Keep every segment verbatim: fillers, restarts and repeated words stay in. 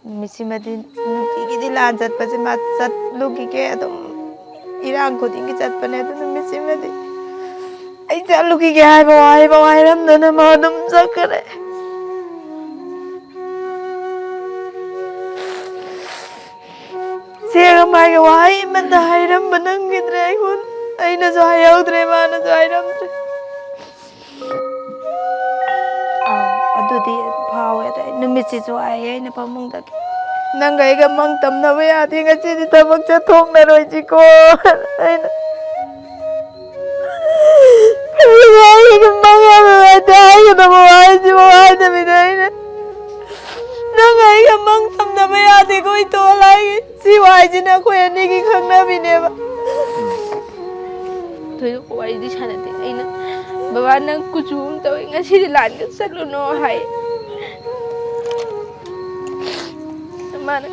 ꯅꯨꯃꯤꯠꯁꯤꯃꯗꯤ ꯅꯨꯡꯇꯤꯒꯤꯗꯤ ꯂꯥꯟ ꯆꯠꯄꯁꯦ ꯃꯥ ꯆꯠꯂꯨꯈꯤꯒꯦ, ꯑꯗꯨꯝ ꯏꯔꯥꯡ ꯈꯨꯗꯤꯡꯒꯤ ꯆꯠꯄꯅꯦ꯫ ꯑꯗꯨ ꯅꯨꯃꯤꯠꯁꯤꯃꯗꯤ ꯑꯩ ꯆꯠꯂꯨꯈꯤꯒꯦ ꯍꯥꯏꯕ ꯋꯥꯍꯩꯐꯥꯎ ꯍꯥꯏꯔꯝꯗꯅ ꯃꯥ ꯑꯗꯨꯝ ꯆꯠꯈ꯭ꯔꯦ꯫ ꯆꯦꯒ ꯃꯥꯒ ꯋꯥꯍꯩ ꯑꯃꯠꯇ ꯍꯥꯏꯔꯝꯕ ꯅꯪꯈꯤꯗ꯭ꯔꯦ ꯑꯩꯉꯣꯟꯗ꯫ ꯑꯩꯅꯁꯨ ꯍꯥꯏꯍꯧꯗ꯭ꯔꯦ, ꯃꯥꯅꯁꯨ ꯍꯥꯏꯔꯝꯗ꯭ꯔꯦ꯫ ꯑꯥ, ꯑꯗꯨꯗꯤ ꯐꯥꯎꯋꯦ꯫ ꯑꯗꯩ ꯅꯨꯃꯤꯠꯁꯤꯁꯨ ꯍꯥꯏꯌꯦ ꯑꯩꯅ ꯐꯃꯨꯡꯗꯒꯤ, "ꯅꯪꯒ ꯑꯩꯒ ꯃꯪ ꯇꯝꯅꯕ ꯌꯥꯗꯦ, ꯉꯁꯤꯗꯤ ꯊꯕꯛ ꯆꯠꯊꯣꯛꯅꯔꯣꯏꯁꯤꯀꯣ?" ꯑꯩꯅ, "ꯑꯩꯒ ꯃꯪ ꯌꯥꯝ ꯅꯨꯡꯉꯥꯏꯇꯦ, ꯍꯥꯏꯒꯗꯕ ꯋꯥꯍꯩꯁꯤꯕꯨ ꯍꯥꯏꯗꯕꯤꯗ ꯑꯩꯅ, ꯅꯪꯒ ꯑꯩꯒ ꯃꯪ ꯇꯝꯅꯕ ꯌꯥꯗꯦꯀꯣ ꯏꯇꯣꯜ ꯍꯥꯏꯒꯤ꯫ ꯁꯤ ꯋꯥꯍꯩꯁꯤꯅ ꯑꯩꯈꯣꯏ ꯑꯅꯤꯒꯤ ꯈꯪꯅꯕꯤꯅꯦꯕ"꯫ ꯊꯣꯏꯗꯣꯛꯄ ꯋꯥꯔꯤꯗꯤ ꯁꯥꯟꯅꯗꯦ꯫ ꯑꯩꯅ, "ꯕꯕꯥ, ꯅꯪ ꯀꯨꯆꯨ ꯑꯃ ꯇꯧꯋꯤ, ꯉꯁꯤꯗꯤ ꯂꯥꯟꯒ ꯆꯠꯂꯨꯅꯣ" ꯍꯥꯏ꯫ ꯃꯥꯅ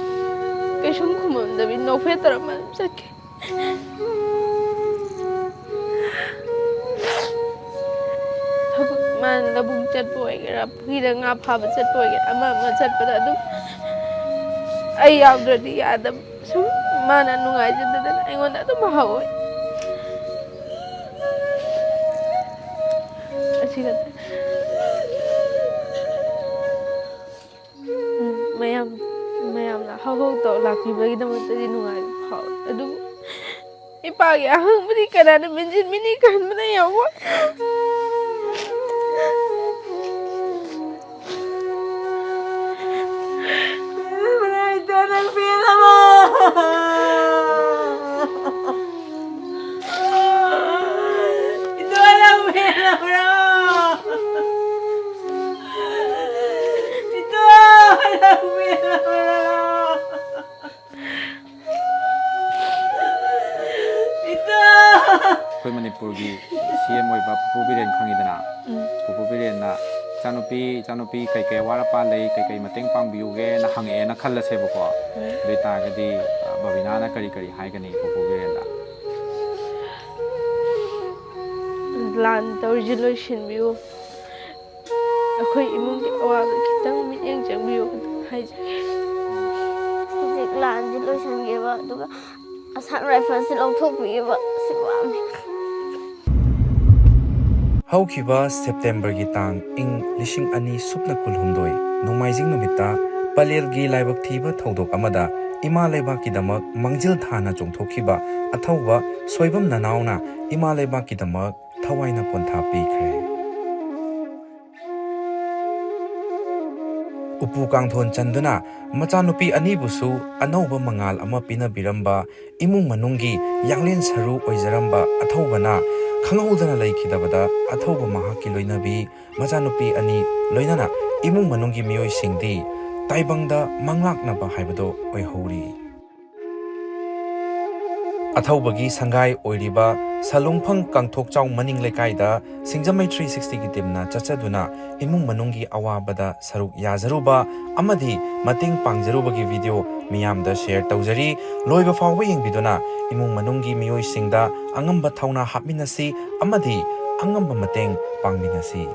ꯀꯩꯁꯨꯝ ꯈꯨꯝꯃꯝꯗꯕꯤ ꯅꯣꯛꯐꯦꯠ ꯇꯧꯔꯝꯃ ꯑꯗꯨꯝ ꯆꯠꯈꯤ꯫ ꯊꯕꯛ, ꯃꯥꯅ ꯂꯧꯕꯨꯛ ꯆꯠꯄ ꯑꯣꯏꯒꯦꯔꯥ, ꯄꯨꯈ꯭ꯔꯤꯗ ꯉꯥ ꯐꯥꯕ ꯆꯠꯄ ꯑꯣꯏꯒꯦꯔꯥ, ꯑꯃ ꯑꯃ ꯆꯠꯄꯗ ꯑꯗꯨꯝ ꯑꯩ ꯌꯥꯎꯗ꯭ꯔꯗꯤ ꯌꯥꯗꯕ꯫ ꯁꯨꯝ ꯃꯥꯅ ꯅꯨꯡꯉꯥꯏꯖꯗꯗꯅ ꯑꯩꯉꯣꯟꯗ ꯑꯗꯨꯝ ꯍꯧꯋꯦ꯫ ꯑꯁꯤ ꯈꯛꯇ꯫ ꯎꯝ, ꯃꯌꯥꯝ, ꯃꯌꯥꯝꯅ ꯍꯧ ꯍꯧ ꯇꯧ ꯂꯥꯛꯄꯤꯕꯒꯤꯗꯃꯛꯇꯗꯤ ꯅꯨꯡꯉꯥꯏꯕ ꯐꯥꯎꯋꯦ꯫ ꯑꯗꯨꯕꯨ ꯏꯄꯥꯒꯤ ꯑꯍꯪꯕꯗꯤ ꯀꯅꯥꯅ ꯃꯦꯟꯁꯤꯟꯕꯤꯅꯤ ꯈꯟꯕꯗ ꯌꯥꯝ ꯋꯥꯏ꯫ ꯏꯇꯣ, ꯅꯪ ꯄꯦꯜꯂꯕꯣ? ꯏꯇꯣ, ꯅꯪ ꯄꯦꯜꯂꯕ꯭ꯔꯣ? ꯏꯇꯣ, ꯅꯪ ꯄꯦꯜꯂꯕ꯭ꯔꯣ? ꯏꯇꯣ! ꯑꯩꯈꯣꯏ ꯃꯅꯤꯄꯨꯔꯒꯤ ꯁꯤ ꯑꯦꯝ ꯑꯣꯏꯕ ꯄꯨꯄꯨ ꯕꯤꯔꯦꯟ ꯈꯪꯉꯤꯗꯅ? ꯎꯝ꯫ ꯄꯨꯄꯨ ꯕꯤꯔꯦꯟꯅ, "ꯏꯆꯥꯅꯨꯄꯤ, ꯏꯆꯥꯅꯨꯄꯤ ꯀꯩꯀꯩ ꯑꯋꯥꯠ ꯑꯄꯥ ꯂꯩ, ꯀꯩꯀꯩ ꯃꯇꯦꯡ ꯄꯥꯡꯕꯤꯌꯨꯒꯦꯅ" ꯍꯪꯉꯛꯑꯦꯅ ꯈꯜꯂꯁꯦꯕꯀꯣ꯫ ꯎꯝ꯫ ꯑꯗꯨ ꯑꯣꯏ ꯇꯥꯔꯒꯗꯤ, ꯑ, ꯕꯕꯤꯅꯥꯅ ꯀꯔꯤ ꯀꯔꯤ ꯍꯥꯏꯒꯅꯤ ꯄꯨꯄꯨ ꯕꯤꯔꯦꯟꯗ? "ꯂꯥꯟ ꯇꯧꯔꯤꯁꯦ ꯂꯣꯏꯁꯤꯟꯕꯤꯌꯨ꯫ ꯑꯩꯈꯣꯏ ꯏꯃꯨꯡꯒꯤ ꯑꯋꯥꯕ ꯈꯤꯇꯪ ꯃꯤꯠꯌꯦꯡ ꯆꯪꯕꯤꯌꯨ" ꯍꯥꯏꯖꯒꯦ꯫ ꯂꯥꯟꯁꯤ ꯂꯣꯏꯁꯤꯟꯒꯦꯕ, ꯑꯗꯨꯒ ꯑꯁꯥꯝ ꯔꯥꯏꯐꯜꯁꯤ ꯂꯧꯊꯣꯛꯄꯤꯒꯦꯕ, ꯁꯤ ꯄꯥꯝꯃꯦ꯫ ꯍꯧꯈꯤꯕ ꯁꯦꯞꯇꯦꯝꯕꯔꯒꯤ ꯇꯥꯡ ꯏꯪ ꯂꯤꯁꯤꯡ ꯑꯅꯤ ꯁꯨꯞꯅ ꯀꯨꯟꯍꯨꯝꯗꯣꯏ ꯅꯣꯡꯃꯥꯏꯖꯤꯡ ꯅꯨꯃꯤꯠꯇ ꯄꯂꯦꯜꯒꯤ ꯂꯥꯏꯕꯛ ꯊꯤꯕ ꯊꯧꯗꯣꯛ ꯑꯃꯗ ꯏꯃꯥ ꯂꯩꯕꯥꯛꯀꯤꯗꯃꯛ ꯃꯥꯡꯖꯤꯜ ꯊꯥꯅ ꯆꯣꯡꯊꯣꯛꯈꯤꯕ ꯑꯊꯧꯕ ꯁꯣꯏꯕꯝ ꯅꯅꯥꯎꯅ ꯏꯃꯥ ꯂꯩꯕꯥꯛꯀꯤꯗꯃꯛ ꯊꯋꯥꯏꯅ ꯄꯣꯟꯊꯥ ꯄꯤꯈ꯭ꯔꯦ꯫ ꯎꯄꯨ ꯀꯥꯡꯊꯣꯟ ꯆꯟꯗꯨꯅ ꯃꯆꯥꯅꯨꯄꯤ ꯑꯅꯤꯕꯨꯁꯨ ꯑꯅꯧꯕ ꯃꯉꯥꯜ ꯑꯃ ꯄꯤꯅꯕꯤꯔꯝꯕ, ꯏꯃꯨꯡ ꯃꯅꯨꯡꯒꯤ ꯌꯥꯡꯂꯦꯟ ꯁꯔꯨ ꯑꯣꯏꯖꯔꯝꯕ ꯑꯊꯧꯕꯅ ꯈꯪꯍꯧꯗꯅ ꯂꯩꯈꯤꯗꯕꯗ ꯑꯊꯧꯕ ꯃꯍꯥꯛꯀꯤ ꯂꯣꯏꯅꯕꯤ ꯃꯆꯥꯅꯨꯄꯤ ꯑꯅꯤ ꯂꯣꯏꯅꯅ ꯏꯃꯨꯡ ꯃꯅꯨꯡꯒꯤ ꯃꯤꯑꯣꯏꯁꯤꯡꯗꯤ ꯇꯥꯏꯕꯪꯗ ꯃꯪꯂꯥꯛꯅꯕ ꯍꯥꯏꯕꯗꯨ ꯑꯣꯏꯍꯧꯔꯤ꯫ ꯑꯊꯧꯕꯒꯤ ꯁꯪꯒꯥꯏ ꯑꯣꯏꯔꯤꯕ ꯁꯂꯨꯡꯐꯪ ꯀꯥꯡꯊꯣꯛꯆꯥꯎ ꯃꯅꯤꯡ ꯂꯩꯀꯥꯏꯗ ꯁꯤꯡꯖꯃꯩ ꯊ꯭ꯔꯤ ꯁꯤꯛꯁꯇꯤꯒꯤ ꯇꯤꯝꯅ ꯆꯠꯆꯗꯨꯅ ꯏꯃꯨꯡ ꯃꯅꯨꯡꯒꯤ ꯑꯋꯥꯕꯗ ꯁꯔꯨꯛ ꯌꯥꯖꯔꯨꯕ ꯑꯃꯗꯤ ꯃꯇꯦꯡ ꯄꯥꯡꯖꯔꯨꯕꯒꯤ ꯚꯤꯗꯤꯑꯣ ꯃꯤꯌꯥꯝꯗ ꯁꯦꯌꯔ ꯇꯧꯖꯔꯤ꯫ ꯂꯣꯏꯕ ꯐꯥꯎꯕ ꯌꯦꯡꯕꯤꯗꯨꯅ ꯏꯃꯨꯡ ꯃꯅꯨꯡꯒꯤ ꯃꯤꯑꯣꯏꯁꯤꯡꯗ ꯑꯉꯝꯕ ꯊꯧꯅꯥ ꯍꯥꯞꯃꯤꯟꯅꯁꯤ ꯑꯃꯗꯤ ꯑꯉꯝꯕ ꯃꯇꯦꯡ ꯄꯥꯡꯃꯤꯟꯅꯁꯤ꯫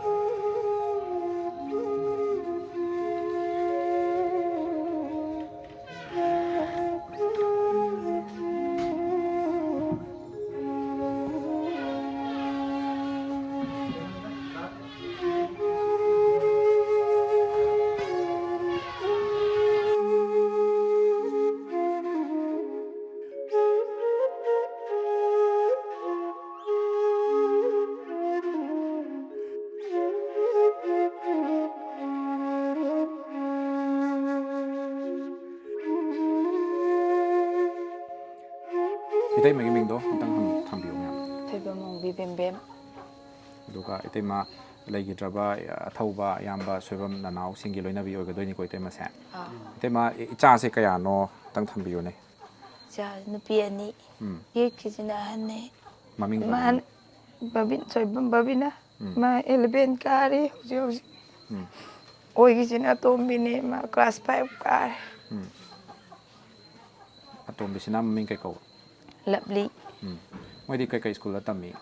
ꯏꯇꯩꯃꯒꯤ ꯃꯤꯡꯗꯣ ꯑꯝꯇꯪ ꯍꯪ- ꯊꯝꯕꯤꯌꯨ ꯃꯌꯥꯝ꯫ ꯊꯣꯏꯕꯝ ꯑꯣꯡꯕꯤ ꯕꯦꯝꯕꯦꯝ꯫ ꯑꯗꯨꯒ ꯏꯇꯩꯃ ꯂꯩꯈꯤꯗ꯭ꯔꯕ ꯑꯊꯧꯕ ꯏꯌꯥꯝꯕ ꯁꯣꯏꯕꯝ ꯅꯅꯥꯎꯁꯤꯡꯒꯤ ꯂꯣꯏꯅꯕꯤ ꯑꯣꯏꯒꯗꯣꯏꯅꯤꯀꯣ ꯏꯇꯩꯃꯁꯦ꯫ ꯑꯥ꯫ ꯏꯇꯩꯃ, ꯏ- ꯏꯆꯥꯁꯦ ꯀꯌꯥꯅꯣ ꯑꯝꯇꯪ ꯊꯝꯕꯤꯌꯨꯅꯦ꯫ ꯏꯆꯥ ꯅꯨꯄꯤ ꯑꯅꯤ꯫ ꯎꯝ꯫ ꯌꯦꯛꯈꯤꯁꯤꯅ ꯑꯍꯟꯅꯦ꯫ ꯃꯃꯤꯡ ꯃꯥꯟ- ꯕꯕꯤꯟ, ꯁꯣꯏꯕꯝ ꯕꯕꯤꯅ꯫ ꯎꯝ꯫ ꯃꯥ ꯑꯦꯂꯚꯦꯟ ꯀꯥꯔꯤ ꯍꯧꯖꯤꯛ ꯍꯧꯖꯤꯛ꯫ ꯎꯝ꯫ ꯑꯣꯏꯒꯤꯁꯤꯅ ꯑꯇꯣꯝꯕꯤꯅꯦ, ꯃꯥ ꯀ꯭ꯂꯥꯁ ꯐꯥꯏꯚ ꯀꯥꯔꯦ꯫ ꯎꯝ꯫ ꯑꯇꯣꯝꯕꯤꯁꯤꯅ ꯃꯃꯤꯡ ꯀꯩ ꯀꯧꯕ? ꯂꯞꯂꯤ꯫ ꯎꯝ꯫ ꯃꯣꯏꯗꯤ ꯀꯩꯀꯩ ꯁ꯭ꯀꯨꯜꯗ ꯇꯝꯃꯤ?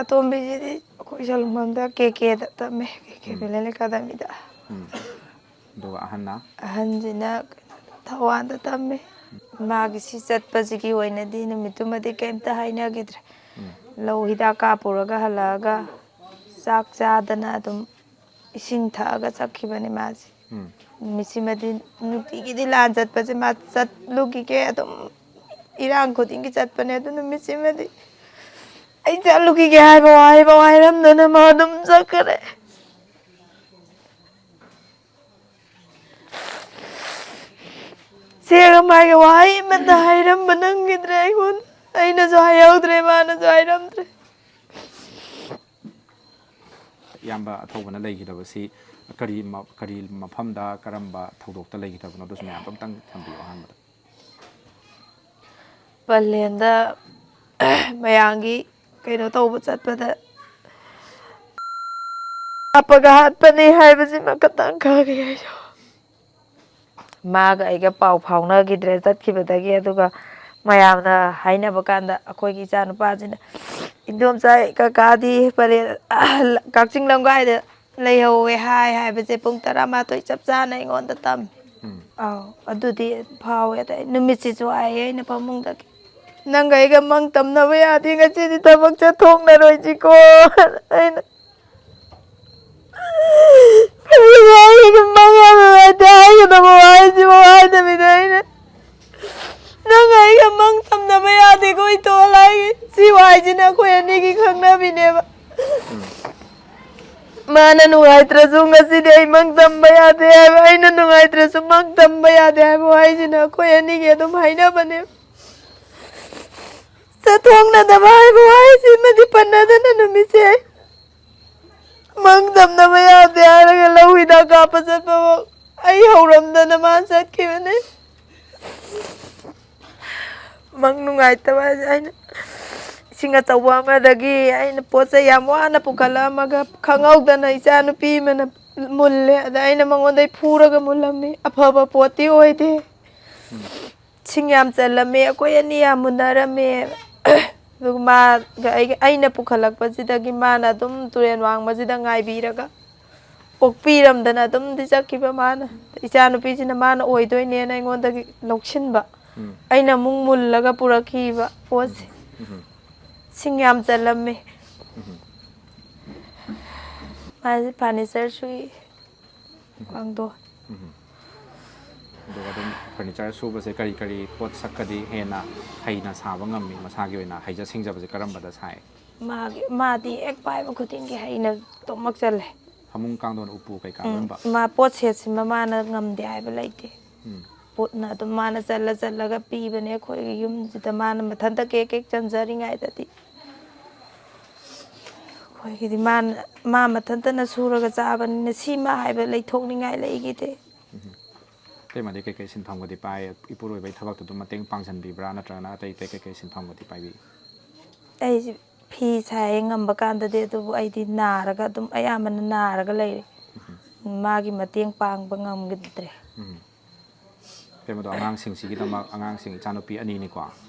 ꯑꯇꯣꯝꯕꯤꯁꯤꯗꯤ ꯑꯩꯈꯣꯏ ꯁꯂꯨꯡꯕꯝꯗ ꯀꯦ ꯀꯦꯗ ꯇꯝꯃꯦ, ꯀꯦ ꯀꯦ ꯎꯝ꯫ ꯚꯦꯂꯦꯟ ꯑꯦꯀꯥꯗꯃꯤꯗ꯫ ꯎꯝ꯫ ꯑꯗꯨꯒ ꯑꯍꯟꯅ? ꯑꯍꯟꯁꯤꯅ ꯀꯩꯅꯣꯗ, ꯊꯧꯕꯥꯜꯗ ꯇꯝꯃꯦ꯫ ꯃꯥꯒꯤ ꯁꯤ ꯆꯠꯄꯁꯤꯒꯤ ꯑꯣꯏꯅꯗꯤ ꯅꯨꯃꯤꯠꯇꯨꯃꯗꯤ ꯀꯩꯝꯇ ꯍꯥꯏꯅꯈꯤꯗ꯭ꯔꯦ꯫ ꯎꯝ꯫ ꯂꯧ ꯍꯤꯗꯥꯛ ꯀꯥꯞꯄꯨꯔꯒ ꯍꯜꯂꯛꯑꯒ ꯆꯥꯛ ꯆꯥꯗꯅ ꯑꯗꯨꯝ ꯏꯁꯤꯡ ꯊꯛꯑꯒ ꯆꯠꯈꯤꯕꯅꯦ ꯃꯥꯁꯦ꯫ ꯎꯝ꯫ ꯅꯨꯃꯤꯠꯁꯤꯃꯗꯤ ꯅꯨꯡꯇꯤꯒꯤꯗꯤ ꯂꯥꯟ ꯆꯠꯄꯁꯦ ꯃꯥ ꯆꯠꯂꯨꯈꯤꯒꯦ ꯑꯗꯨꯝ ꯏꯔꯥꯡ ꯈꯨꯗꯤꯡꯒꯤ ꯆꯠꯄꯅꯦ꯫ ꯑꯗꯨ ꯅꯨꯃꯤꯠꯁꯤꯃꯗꯤ ꯑꯩ ꯆꯠꯂꯨꯈꯤꯒꯦ ꯍꯥꯏꯕ ꯋꯥꯍꯩꯐꯥꯎ ꯍꯥꯏꯔꯝꯗꯅ ꯃꯥ ꯑꯗꯨꯝ ꯆꯠꯈꯔꯦ꯫ ꯁꯦꯡꯅ ꯃꯥꯒꯤ ꯋꯥꯍꯩ ꯑꯃꯠꯇ ꯍꯥꯏꯔꯝꯕ ꯅꯪꯈꯤꯗ꯭ꯔꯦ ꯑꯩꯉꯣꯟꯗ꯫ ꯑꯩꯅꯁꯨ ꯍꯥꯏꯍꯧꯗ꯭ꯔꯦ, ꯃꯥꯅꯁꯨ ꯍꯥꯏꯔꯝꯗ꯭ꯔꯦ꯫ ꯏꯌꯥꯝꯕ ꯑꯊꯧꯕꯅ ꯂꯩꯈꯤꯗꯕꯁꯤ ꯀꯔꯤ ꯃ-, ꯀꯔꯤ ꯃꯐꯝꯗ, ꯀꯔꯝꯕ ꯊꯧꯗꯣꯛꯇ ꯂꯩꯈꯤꯗꯕꯅꯣ? ꯑꯗꯨꯁꯨ ꯃꯌꯥꯝꯗꯣ ꯑꯝꯇꯪ ꯊꯝꯕꯤꯌꯨ ꯑꯍꯥꯟꯕꯗ꯫ ꯄꯂꯦꯟꯗ ꯃꯌꯥꯝꯒꯤ ꯀꯩꯅꯣ ꯇꯧꯕ ꯆꯠꯄꯗ ꯍꯥꯞꯄꯒ ꯍꯥꯠꯄꯅꯤ ꯍꯥꯏꯕꯁꯤꯃ ꯈꯇꯪ ꯈꯪꯉꯦ ꯑꯩꯁꯨ꯫ ꯃꯥꯒ ꯑꯩꯒ ꯄꯥꯎ ꯐꯥꯎꯅꯈꯤꯗ꯭ꯔꯦ ꯆꯠꯈꯤꯕꯗꯒꯤ꯫ ꯑꯗꯨꯒ ꯃꯌꯥꯝꯅ ꯍꯥꯏꯅꯕ ꯀꯥꯟꯗ ꯑꯩꯈꯣꯏꯒꯤ ꯏꯆꯥ ꯅꯨꯄꯥꯁꯤꯅ, "ꯏꯟꯗꯣꯝꯆꯥ, ꯀꯀꯥꯗꯤ ꯄꯔꯦ-, ꯀꯛꯆꯤꯡ ꯂꯝꯈꯥꯏꯗ ꯂꯩꯍꯧꯋꯦ" ꯍꯥꯏ ꯍꯥꯏꯕꯁꯦ ꯄꯨꯡ ꯇꯔꯥꯃꯥꯊꯣꯏ ꯆꯞ ꯆꯥꯅ ꯑꯩꯉꯣꯟꯗ ꯇꯝꯃꯤ꯫ ꯎꯝ꯫ ꯑꯧ, ꯑꯗꯨꯗꯤ ꯐꯥꯎꯋꯦ꯫ ꯑꯗꯩ ꯅꯨꯃꯤꯠꯁꯤꯁꯨ ꯍꯥꯏꯌꯦ ꯑꯩꯅ ꯐꯃꯨꯡꯗꯒꯤ, "ꯅꯪꯒ ꯑꯩꯒ ꯃꯪ ꯇꯝꯅꯕ ꯌꯥꯗꯦ, ꯉꯁꯤꯗꯤ ꯊꯕꯛ ꯆꯠꯊꯣꯛꯅꯔꯣꯏꯁꯤꯀꯣ" ꯑꯩꯅ꯫ ꯑꯩꯅ ꯍꯥꯏꯒꯗꯕ ꯋꯥꯍꯩꯁꯤꯕꯨ ꯍꯥꯏꯗꯕꯤꯗ ꯑꯩꯅ, "ꯅꯪ ꯑꯩꯒ ꯃꯪ ꯇꯝꯅꯕ ꯌꯥꯗꯦꯀꯣ ꯏꯇꯣꯜ" ꯍꯥꯏꯒꯤ꯫ ꯁꯤ ꯋꯥꯍꯩꯁꯤꯅ ꯑꯩꯈꯣꯏ ꯑꯅꯤꯒꯤ ꯈꯪꯅꯕꯤꯅꯦꯕ꯫ ꯃꯥꯅ ꯅꯨꯡꯉꯥꯏꯇ꯭ꯔꯁꯨ ꯉꯁꯤꯗꯤ ꯑꯩ ꯃꯪ ꯇꯝꯕ ꯌꯥꯗꯦ ꯍꯥꯏꯕ, ꯑꯩꯅ ꯅꯨꯡꯉꯥꯏꯇ꯭ꯔꯁꯨ ꯃꯪ ꯇꯝꯕ ꯌꯥꯗꯦ ꯍꯥꯏꯕ ꯋꯥꯍꯩꯁꯤꯅ ꯑꯩꯈꯣꯏ ꯑꯅꯤꯒꯤ ꯑꯗꯨꯝ ꯍꯥꯏꯅꯕꯅꯦ꯫ ꯆꯠꯊꯣꯛꯅꯗꯕ ꯍꯥꯏꯕ ꯋꯥꯍꯩꯁꯤꯃꯗꯤ ꯄꯟꯅꯗꯅ ꯅꯨꯃꯤꯠꯁꯦ ꯑꯩ ꯃꯪ ꯇꯝꯅꯕ ꯌꯥꯗꯦ ꯍꯥꯏꯔꯒ ꯂꯧ ꯍꯤꯗꯥꯛ ꯀꯥꯞꯄ ꯆꯠꯄꯐꯥꯎ ꯑꯩ ꯍꯧꯔꯝꯗꯅ ꯃꯥ ꯆꯠꯈꯤꯕꯅꯦ꯫ ꯃꯪ ꯅꯨꯡꯉꯥꯏꯇꯕ ꯍꯥꯏꯁꯦ ꯑꯩꯅ ꯏꯁꯤꯡ ꯑꯆꯧꯕ ꯑꯃꯗꯒꯤ ꯑꯩꯅ ꯄꯣꯠ ꯆꯩ ꯌꯥꯝ ꯋꯥꯅ ꯄꯨꯈꯠꯂꯛꯑꯝꯃꯒ ꯈꯪꯍꯧꯗꯅ ꯏꯆꯥ ꯅꯨꯄꯤ ꯑꯃꯅ ꯃꯨꯜꯂꯦ꯫ ꯑꯗ ꯑꯩꯅ ꯃꯉꯣꯟꯗꯩ ꯐꯨꯔꯒ ꯃꯨꯜꯂꯝꯃꯤ꯫ ꯑꯐꯕ ꯄꯣꯠꯇꯤ ꯑꯣꯏꯗꯦ꯫ ꯏꯁꯤꯡ ꯌꯥꯝ ꯆꯜꯂꯝꯃꯦ꯫ ꯑꯩꯈꯣꯏ ꯑꯅꯤ ꯌꯥꯝ ꯃꯨꯟꯅꯔꯝꯃꯦ꯫ ꯑꯗꯨꯒ ꯃꯥꯒ ꯑꯩꯒ, ꯑꯩꯅ ꯄꯨꯈꯠꯂꯛꯄꯁꯤꯗꯒꯤ ꯃꯥꯅ ꯑꯗꯨꯝ ꯇꯨꯔꯦꯜ ꯋꯥꯡꯃꯁꯤꯗ ꯉꯥꯏꯕꯤꯔꯒ ꯄꯣꯛꯄꯤꯔꯝꯗꯅ ꯑꯗꯨꯝꯗꯤ ꯆꯠꯈꯤꯕ ꯃꯥꯅ꯫ ꯏꯆꯥꯅꯨꯄꯤꯁꯤꯅ ꯃꯥꯅ ꯑꯣꯏꯗꯣꯏꯅꯦꯅ ꯑꯩꯉꯣꯟꯗꯒꯤ ꯂꯧꯁꯤꯟꯕ꯫ ꯎꯝ꯫ ꯑꯩꯅ ꯑꯃꯨꯛ ꯃꯨꯜꯂꯒ ꯄꯨꯔꯛꯈꯤꯕ ꯄꯣꯠꯁꯦ꯫ ꯎꯝ꯫ ꯁꯤꯡ ꯌꯥꯝ ꯆꯜꯂꯝꯃꯦ꯫ ꯎꯝ꯫ ꯃꯥꯁꯦ ꯐꯔꯅꯤꯆꯔ ꯁꯨꯏ꯫ ꯎꯝ꯫ ꯈ꯭ꯋꯥꯡꯗꯣ꯫ ꯎꯝ꯫ ꯑꯗꯨꯒ ꯑꯗꯨꯝ ꯐꯔꯅꯤꯆꯔ ꯁꯨꯕꯁꯦ ꯀꯔꯤ ꯀꯔꯤ ꯄꯣꯠꯁꯛꯀꯗꯤ ꯍꯦꯟꯅ ꯍꯩꯅ ꯁꯥꯕ ꯉꯝꯃꯤ? ꯃꯁꯥꯒꯤ ꯑꯣꯏꯅ ꯍꯩꯖ ꯁꯤꯡꯖꯕꯁꯦ ꯀꯔꯝꯕꯗ ꯁꯥꯏ? ꯃꯥꯒꯤ, ꯃꯥꯗꯤ ꯍꯦꯛ ꯄꯥꯏꯕ ꯈꯨꯗꯤꯡꯒꯤ ꯍꯩꯅ ꯇꯣꯃꯛ ꯆꯜꯂꯦ꯫ ꯐꯃꯨꯡ ꯀꯥꯡꯊꯣꯟ ꯎꯄꯨ ꯀꯩꯀꯥ ꯎꯝ, ꯂꯣꯏꯅꯃꯛ? ꯃꯥ ꯄꯣꯠ ꯁꯦꯠꯁꯤꯃ ꯃꯥꯅ ꯉꯝꯗꯦ ꯍꯥꯏꯕ ꯂꯩꯇꯦ꯫ ꯎꯝ꯫ ꯄꯣꯠꯅ ꯑꯗꯨꯝ ꯃꯥꯅ ꯆꯜꯂ ꯆꯜꯂꯒ ꯄꯤꯕꯅꯦ ꯑꯩꯈꯣꯏꯒꯤ ꯌꯨꯝꯁꯤꯗ꯫ ꯃꯥꯅ ꯃꯊꯟꯇ ꯀꯦꯛ ꯀꯦꯛ ꯆꯟꯖꯔꯤꯉꯩꯗꯗꯤ ꯑꯩꯈꯣꯏꯒꯤꯗꯤ ꯃꯥꯅ, ꯃꯥ ꯃꯊꯟꯇꯅ ꯁꯨꯔꯒ ꯆꯥꯕꯅꯤꯅ ꯁꯤꯃ ꯍꯥꯏꯕ ꯂꯩꯊꯣꯛꯅꯤꯡꯉꯥꯏ ꯂꯩꯈꯤꯗꯦ꯫ ꯎꯝ꯫ ꯑꯇꯩꯃꯗꯤ ꯀꯩꯀꯩ ꯁꯤꯟꯐꯝꯒꯗꯤ ꯄꯥꯏ? ꯏꯄꯨꯔꯣꯏꯕꯒꯤ ꯊꯕꯛꯇ ꯑꯗꯨꯝ ꯃꯇꯦꯡ ꯄꯥꯡꯁꯤꯟꯕꯤꯕ꯭ꯔꯥ, ꯅꯠꯇ꯭ꯔꯒꯅ ꯑꯇꯩ ꯑꯇꯩ ꯀꯩꯀꯩ ꯁꯤꯟꯐꯝꯒꯗꯤ ꯄꯥꯏꯕꯤ? ꯑꯩꯁꯦ ꯐꯤ ꯁꯥꯏꯌꯦ ꯉꯝꯕ ꯀꯥꯟꯗꯗꯤ, ꯑꯗꯨꯕꯨ ꯑꯩꯗꯤ ꯅꯥꯔꯒ ꯑꯗꯨꯝ, ꯑꯌꯥꯝꯕꯅ ꯅꯥꯔꯒ ꯂꯩꯔꯦ꯫ ꯎꯝ꯫ ꯃꯥꯒꯤ ꯃꯇꯦꯡ ꯄꯥꯡꯕ ꯉꯝꯈꯤꯗ꯭ꯔꯦ꯫ ꯎꯝ꯫ ꯀꯩꯅꯣꯗꯣ, ꯑꯉꯥꯡꯁꯤꯡꯁꯤꯒꯤꯗꯃꯛ, ꯑꯉꯥꯡꯁꯤꯡ, ꯏꯆꯥꯅꯨꯄꯤ ꯑꯅꯤꯅꯤꯀꯣ,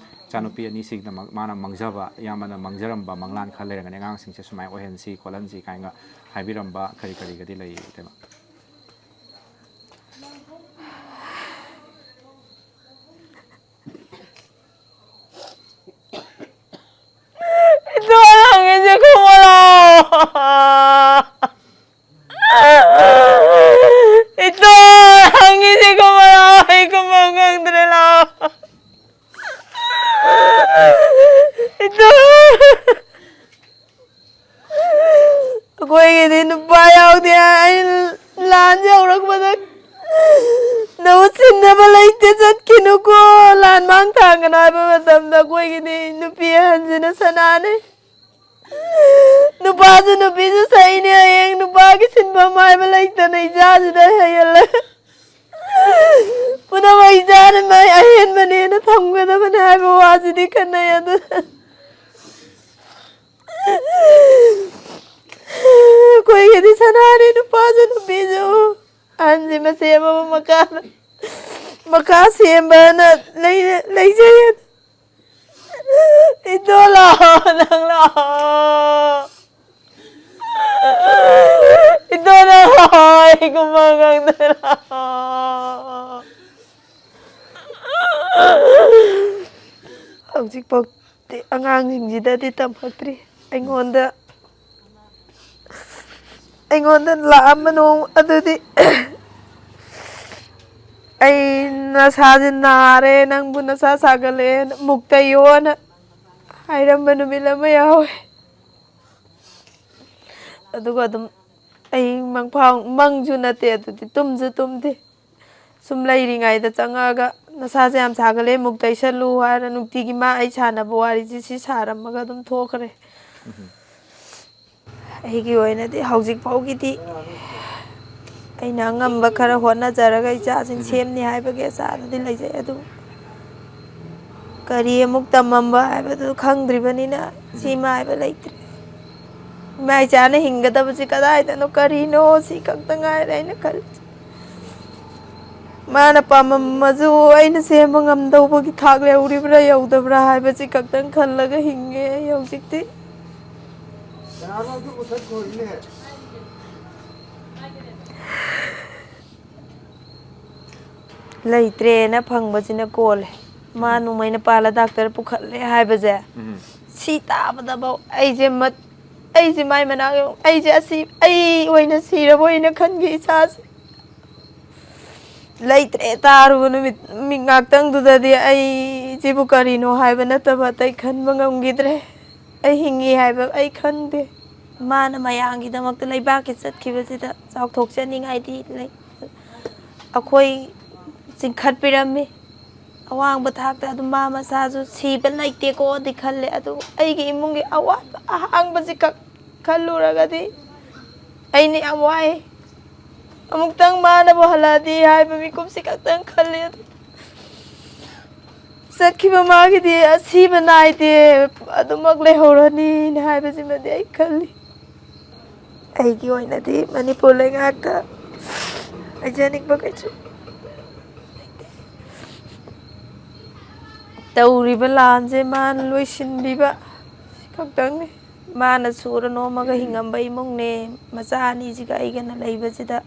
ꯏꯆꯥꯅꯨꯄꯤ ꯑꯅꯤꯁꯤꯒꯤꯗꯃꯛ ꯃꯥꯅ ꯃꯥꯡꯖꯕ, ꯏꯌꯥꯝꯕꯅ ꯃꯥꯡꯖꯔꯝꯕ ꯃꯪꯂꯥꯟ ꯈꯔ ꯂꯩꯔꯝꯒꯅꯤ, ꯑꯉꯥꯡꯁꯤꯡꯁꯦ ꯁꯨꯃꯥꯏꯅ ꯑꯣꯏꯍꯟꯁꯤ ꯈꯣꯠꯍꯟꯁꯤ ꯀꯥꯏꯅ ꯍꯥꯏꯕꯤꯔꯝꯕ ꯀꯔꯤ ꯀꯔꯤꯒꯗꯤ ꯂꯩ, ꯏꯇꯩꯃ? ꯏꯇꯣꯟ ꯍꯪꯉꯤꯁꯦ ꯈꯨꯝꯃꯣ ꯂꯥꯎ꯫ ꯏꯇꯣꯟ ꯍꯪꯉꯤꯁꯦ ꯈꯨꯝꯃꯣ ꯂꯥꯎ꯫ ꯑꯩ ꯈꯨꯝꯕꯝ ꯈꯪꯗ꯭ꯔꯦ ꯂꯥꯎ꯫ ꯏꯇꯣꯟ꯫ ꯑꯩꯈꯣꯏꯒꯤꯗꯤ ꯅꯨꯄꯥ ꯌꯥꯎꯗꯦ꯫ ꯑꯩ ꯂꯥꯟꯁꯦ ꯍꯧꯔꯛꯄꯗ ꯅꯕꯨ ꯁꯤꯟꯅꯕ ꯂꯩꯇꯦ, ꯆꯠꯈꯤꯅꯨꯀꯣ, ꯂꯥꯟ ꯃꯥꯡ ꯊꯥꯡꯒꯅꯨ ꯍꯥꯏꯕ ꯃꯇꯝꯗ ꯑꯩꯈꯣꯏꯒꯤꯗꯤ ꯅꯨꯄꯤ ꯑꯍꯟꯁꯤꯅ ꯁꯅꯥꯅꯤ꯫ ꯅꯨꯄꯥꯁꯨ ꯅꯨꯄꯤꯁꯨ ꯁꯛꯏꯅꯦ꯫ ꯍꯌꯦꯡ ꯅꯨꯄꯥꯒꯤ ꯁꯤꯟꯐꯝ ꯍꯥꯏꯕ ꯂꯩꯇꯅ ꯏꯆꯥꯁꯤꯗ ꯍꯩꯍꯜꯂꯒ ꯄꯨꯝꯅꯃꯛ ꯏꯆꯥꯅ ꯃꯥꯏ ꯑꯍꯦꯟꯕꯅꯦꯅ ꯊꯝꯒꯗꯕꯅꯦ ꯍꯥꯏꯕ ꯋꯥꯁꯤꯗꯤ ꯈꯟꯅꯩ꯫ ꯑꯗꯨ ꯑꯩꯈꯣꯏꯒꯤꯗꯤ ꯁꯅꯥꯅꯤ, ꯅꯨꯄꯥꯁꯨ ꯅꯨꯄꯤꯁꯨ꯫ ꯑꯍꯟꯁꯤ ꯃꯆꯦ ꯑꯃꯃꯝ ꯃꯈꯥꯗ, ꯃꯈꯥ ꯁꯦꯝꯕꯅ ꯂꯩ-, ꯂꯩꯖꯩ꯫ ꯏꯇꯣ ꯂꯥꯛꯑꯣ, ꯅꯪ ꯂꯥꯛꯑꯣ꯫ ꯏꯇꯣ ꯅꯪ ꯂꯥꯛꯑꯣ꯫ ꯑꯩꯒꯨꯝꯕ ꯑꯉꯥꯡꯗꯔ? ꯍꯧꯖꯤꯛꯐꯥꯎꯗꯤ ꯑꯉꯥꯡꯁꯤꯡꯁꯤꯗꯗꯤ ꯇꯝꯃꯛꯇ꯭ꯔꯤ꯫ ꯑꯩꯉꯣꯟꯗ ꯑꯩꯉꯣꯟꯗ ꯂꯥꯛꯑꯝꯕ ꯅꯣꯡ ꯑꯗꯨꯗꯤ, "ꯑꯩ ꯅꯁꯥꯁꯦ ꯅꯥꯔꯦ, ꯅꯪꯕꯨ ꯅꯁꯥ ꯁꯥꯒꯠꯂꯦꯅ ꯃꯨꯛꯇ ꯌꯣꯅ" ꯍꯥꯏꯔꯝꯕ ꯅꯨꯃꯤꯠ ꯑꯃ ꯌꯥꯎꯋꯦ꯫ ꯑꯗꯨꯒ ꯑꯗꯨꯝ ꯑꯩ ꯃꯪꯐꯥ ꯃꯪꯁꯨ ꯅꯠꯇꯦ ꯑꯗꯨꯗꯤ, ꯇꯨꯝꯁꯨ ꯇꯨꯝꯗꯦ꯫ ꯁꯨꯝ ꯂꯩꯔꯤꯉꯩꯗ ꯆꯪꯉꯛꯑꯒ, "ꯅꯁꯥꯁꯦ ꯌꯥꯝ ꯁꯥꯒꯠꯂꯦ, ꯃꯨꯛ ꯇꯩꯁꯜꯂꯨ" ꯍꯥꯏꯔ ꯅꯨꯡꯇꯤꯒꯤ ꯃꯥ ꯑꯩ ꯁꯥꯟꯅꯕ ꯋꯥꯔꯤꯁꯤ ꯁꯤ ꯁꯥꯔꯝꯃꯒ ꯑꯗꯨꯝ ꯊꯣꯛꯈ꯭ꯔꯦ꯫ ꯑꯩꯒꯤ ꯑꯣꯏꯅꯗꯤ ꯍꯧꯖꯤꯛ ꯐꯥꯎꯒꯤꯗꯤ ꯑꯩꯅ ꯑꯉꯝꯕ ꯈꯔ ꯍꯣꯠꯅꯖꯔꯒ ꯏꯆꯥꯁꯤꯡ ꯁꯦꯝꯅꯤ ꯍꯥꯏꯕꯒꯤ ꯑꯁꯥꯗꯨꯗꯤ ꯂꯩꯖꯩ꯫ ꯑꯗꯨ ꯀꯔꯤ ꯑꯃꯨꯛ ꯇꯝꯃꯝꯕ ꯍꯥꯏꯕꯗꯨ ꯈꯪꯗ꯭ꯔꯤꯕꯅꯤꯅ ꯁꯤꯃ ꯍꯥꯏꯕ ꯂꯩꯇ꯭ꯔꯦ꯫ ꯏꯃꯥ ꯏꯆꯥꯅ ꯍꯤꯡꯒꯗꯕꯁꯤ ꯀꯗꯥꯏꯗꯅꯣ, ꯀꯔꯤꯅꯣ, ꯁꯤ ꯈꯛꯇ ꯉꯥꯏꯔꯦ ꯑꯩꯅ ꯈꯜꯂꯤꯁꯦ꯫ ꯃꯥꯅ ꯄꯥꯝꯃꯝꯃꯁꯨ ꯑꯩꯅ ꯁꯦꯝꯕ ꯉꯝꯗꯧꯕꯒꯤ ꯊꯥꯛ ꯌꯧꯔꯤꯕ꯭ꯔꯥ ꯌꯧꯗꯕ꯭ꯔꯥ ꯍꯥꯏꯕꯁꯤ ꯈꯛꯇꯪ ꯈꯜꯂꯒ ꯍꯤꯡꯉꯦ ꯑꯩ ꯍꯧꯖꯤꯛꯇꯤ꯫ ꯂꯩꯇ꯭ꯔꯦꯅ ꯐꯪꯕꯁꯤꯅ ꯀꯣꯜꯂꯦ꯫ ꯃꯥ ꯅꯣꯡꯃꯩꯅ ꯄꯥꯜꯂ ꯗꯥꯛꯇꯔ ꯄꯨꯈꯠꯂꯦ ꯍꯥꯏꯕꯁꯦ, ꯎꯝ꯫ ꯁꯤ ꯇꯥꯕꯗꯐꯥꯎ ꯑꯩꯁꯦ ꯃꯠ-, ꯑꯩꯁꯦ ꯃꯥꯏ ꯃꯅꯥꯛ ꯌꯧ-, ꯑꯩꯁꯦ ꯑꯁꯤ, ꯑꯩ ꯑꯣꯏꯅ ꯁꯤꯔꯕꯣꯏꯅ ꯈꯟꯈꯤ ꯏꯁꯥꯁꯦ꯫ ꯂꯩꯇ꯭ꯔꯦ ꯇꯥꯔꯨꯕ ꯅꯨꯃꯤꯠ, ꯃꯤꯠ ꯉꯥꯛꯇꯪꯗꯨꯗꯗꯤ ꯑꯩꯁꯤꯕꯨ ꯀꯔꯤꯅꯣ ꯍꯥꯏꯕ ꯅꯠꯇꯕ ꯑꯇꯩ ꯈꯟꯕ ꯉꯝꯈꯤꯗ꯭ꯔꯦ꯫ ꯑꯩ ꯍꯤꯡꯉꯤ ꯍꯥꯏꯕ ꯑꯩ ꯈꯟꯗꯦ꯫ ꯃꯥꯅ ꯃꯌꯥꯝꯒꯤꯗꯃꯛꯇ ꯂꯩꯕꯥꯛꯀꯤ ꯆꯠꯈꯤꯕꯁꯤꯗ ꯆꯥꯎꯊꯣꯛꯆꯅꯤꯡꯉꯥꯏꯗꯤ ꯂꯩ꯫ ꯑꯩꯈꯣꯏ ꯆꯤꯡꯈꯠꯄꯤꯔꯝꯃꯤ꯫ ꯑꯋꯥꯡꯕ ꯊꯥꯛꯇ ꯑꯗꯨꯝ ꯃꯥ ꯃꯁꯥꯁꯨ ꯁꯤꯕ ꯂꯩꯇꯦꯀꯣꯗꯤ ꯈꯜꯂꯦ, ꯑꯗꯨꯕꯨ ꯑꯩꯒꯤ ꯏꯃꯨꯡꯒꯤ ꯑꯋꯥꯠꯄ ꯑꯍꯥꯡꯕꯁꯤ ꯈꯛ ꯈꯜꯂꯨꯔꯒꯗꯤ ꯑꯩꯅ ꯌꯥꯝ ꯋꯥꯏ꯫ ꯑꯃꯨꯛꯇꯪ ꯃꯥꯅꯕꯨ ꯍꯜꯂꯛꯑꯗꯤ ꯍꯥꯏꯕ ꯃꯤꯀꯨꯞꯁꯤ ꯈꯛꯇꯪ ꯈꯜꯂꯤ꯫ ꯑꯗꯨ ꯆꯠꯈꯤꯕ ꯃꯥꯒꯤꯗꯤ ꯑꯁꯤꯕ ꯅꯥꯏꯗꯦ, ꯑꯗꯨꯃꯛ ꯂꯩꯍꯧꯔꯅꯤꯅ ꯍꯥꯏꯕꯁꯤꯃꯗꯤ ꯑꯩ ꯈꯜꯂꯤ꯫ ꯑꯩꯒꯤ ꯑꯣꯏꯅꯗꯤ ꯃꯅꯤꯄꯨꯔ ꯂꯩꯉꯥꯛꯇ ꯍꯥꯏꯖꯅꯤꯡꯕ ꯀꯩꯁꯨ ꯂꯩꯇꯦ꯫ ꯇꯧꯔꯤꯕ ꯂꯥꯟꯁꯦ ꯃꯥꯅ ꯂꯣꯏꯁꯤꯟꯕꯤꯕ ꯁꯤ ꯈꯛꯇꯪꯅꯤ꯫ ꯃꯥꯅ ꯁꯨꯔ ꯅꯣꯝꯃꯒ ꯍꯤꯡꯉꯝꯕ ꯏꯃꯨꯡꯅꯦ꯫ ꯃꯆꯥ ꯑꯅꯤꯁꯤꯒ ꯑꯩꯒꯅ ꯂꯩꯕꯁꯤꯗ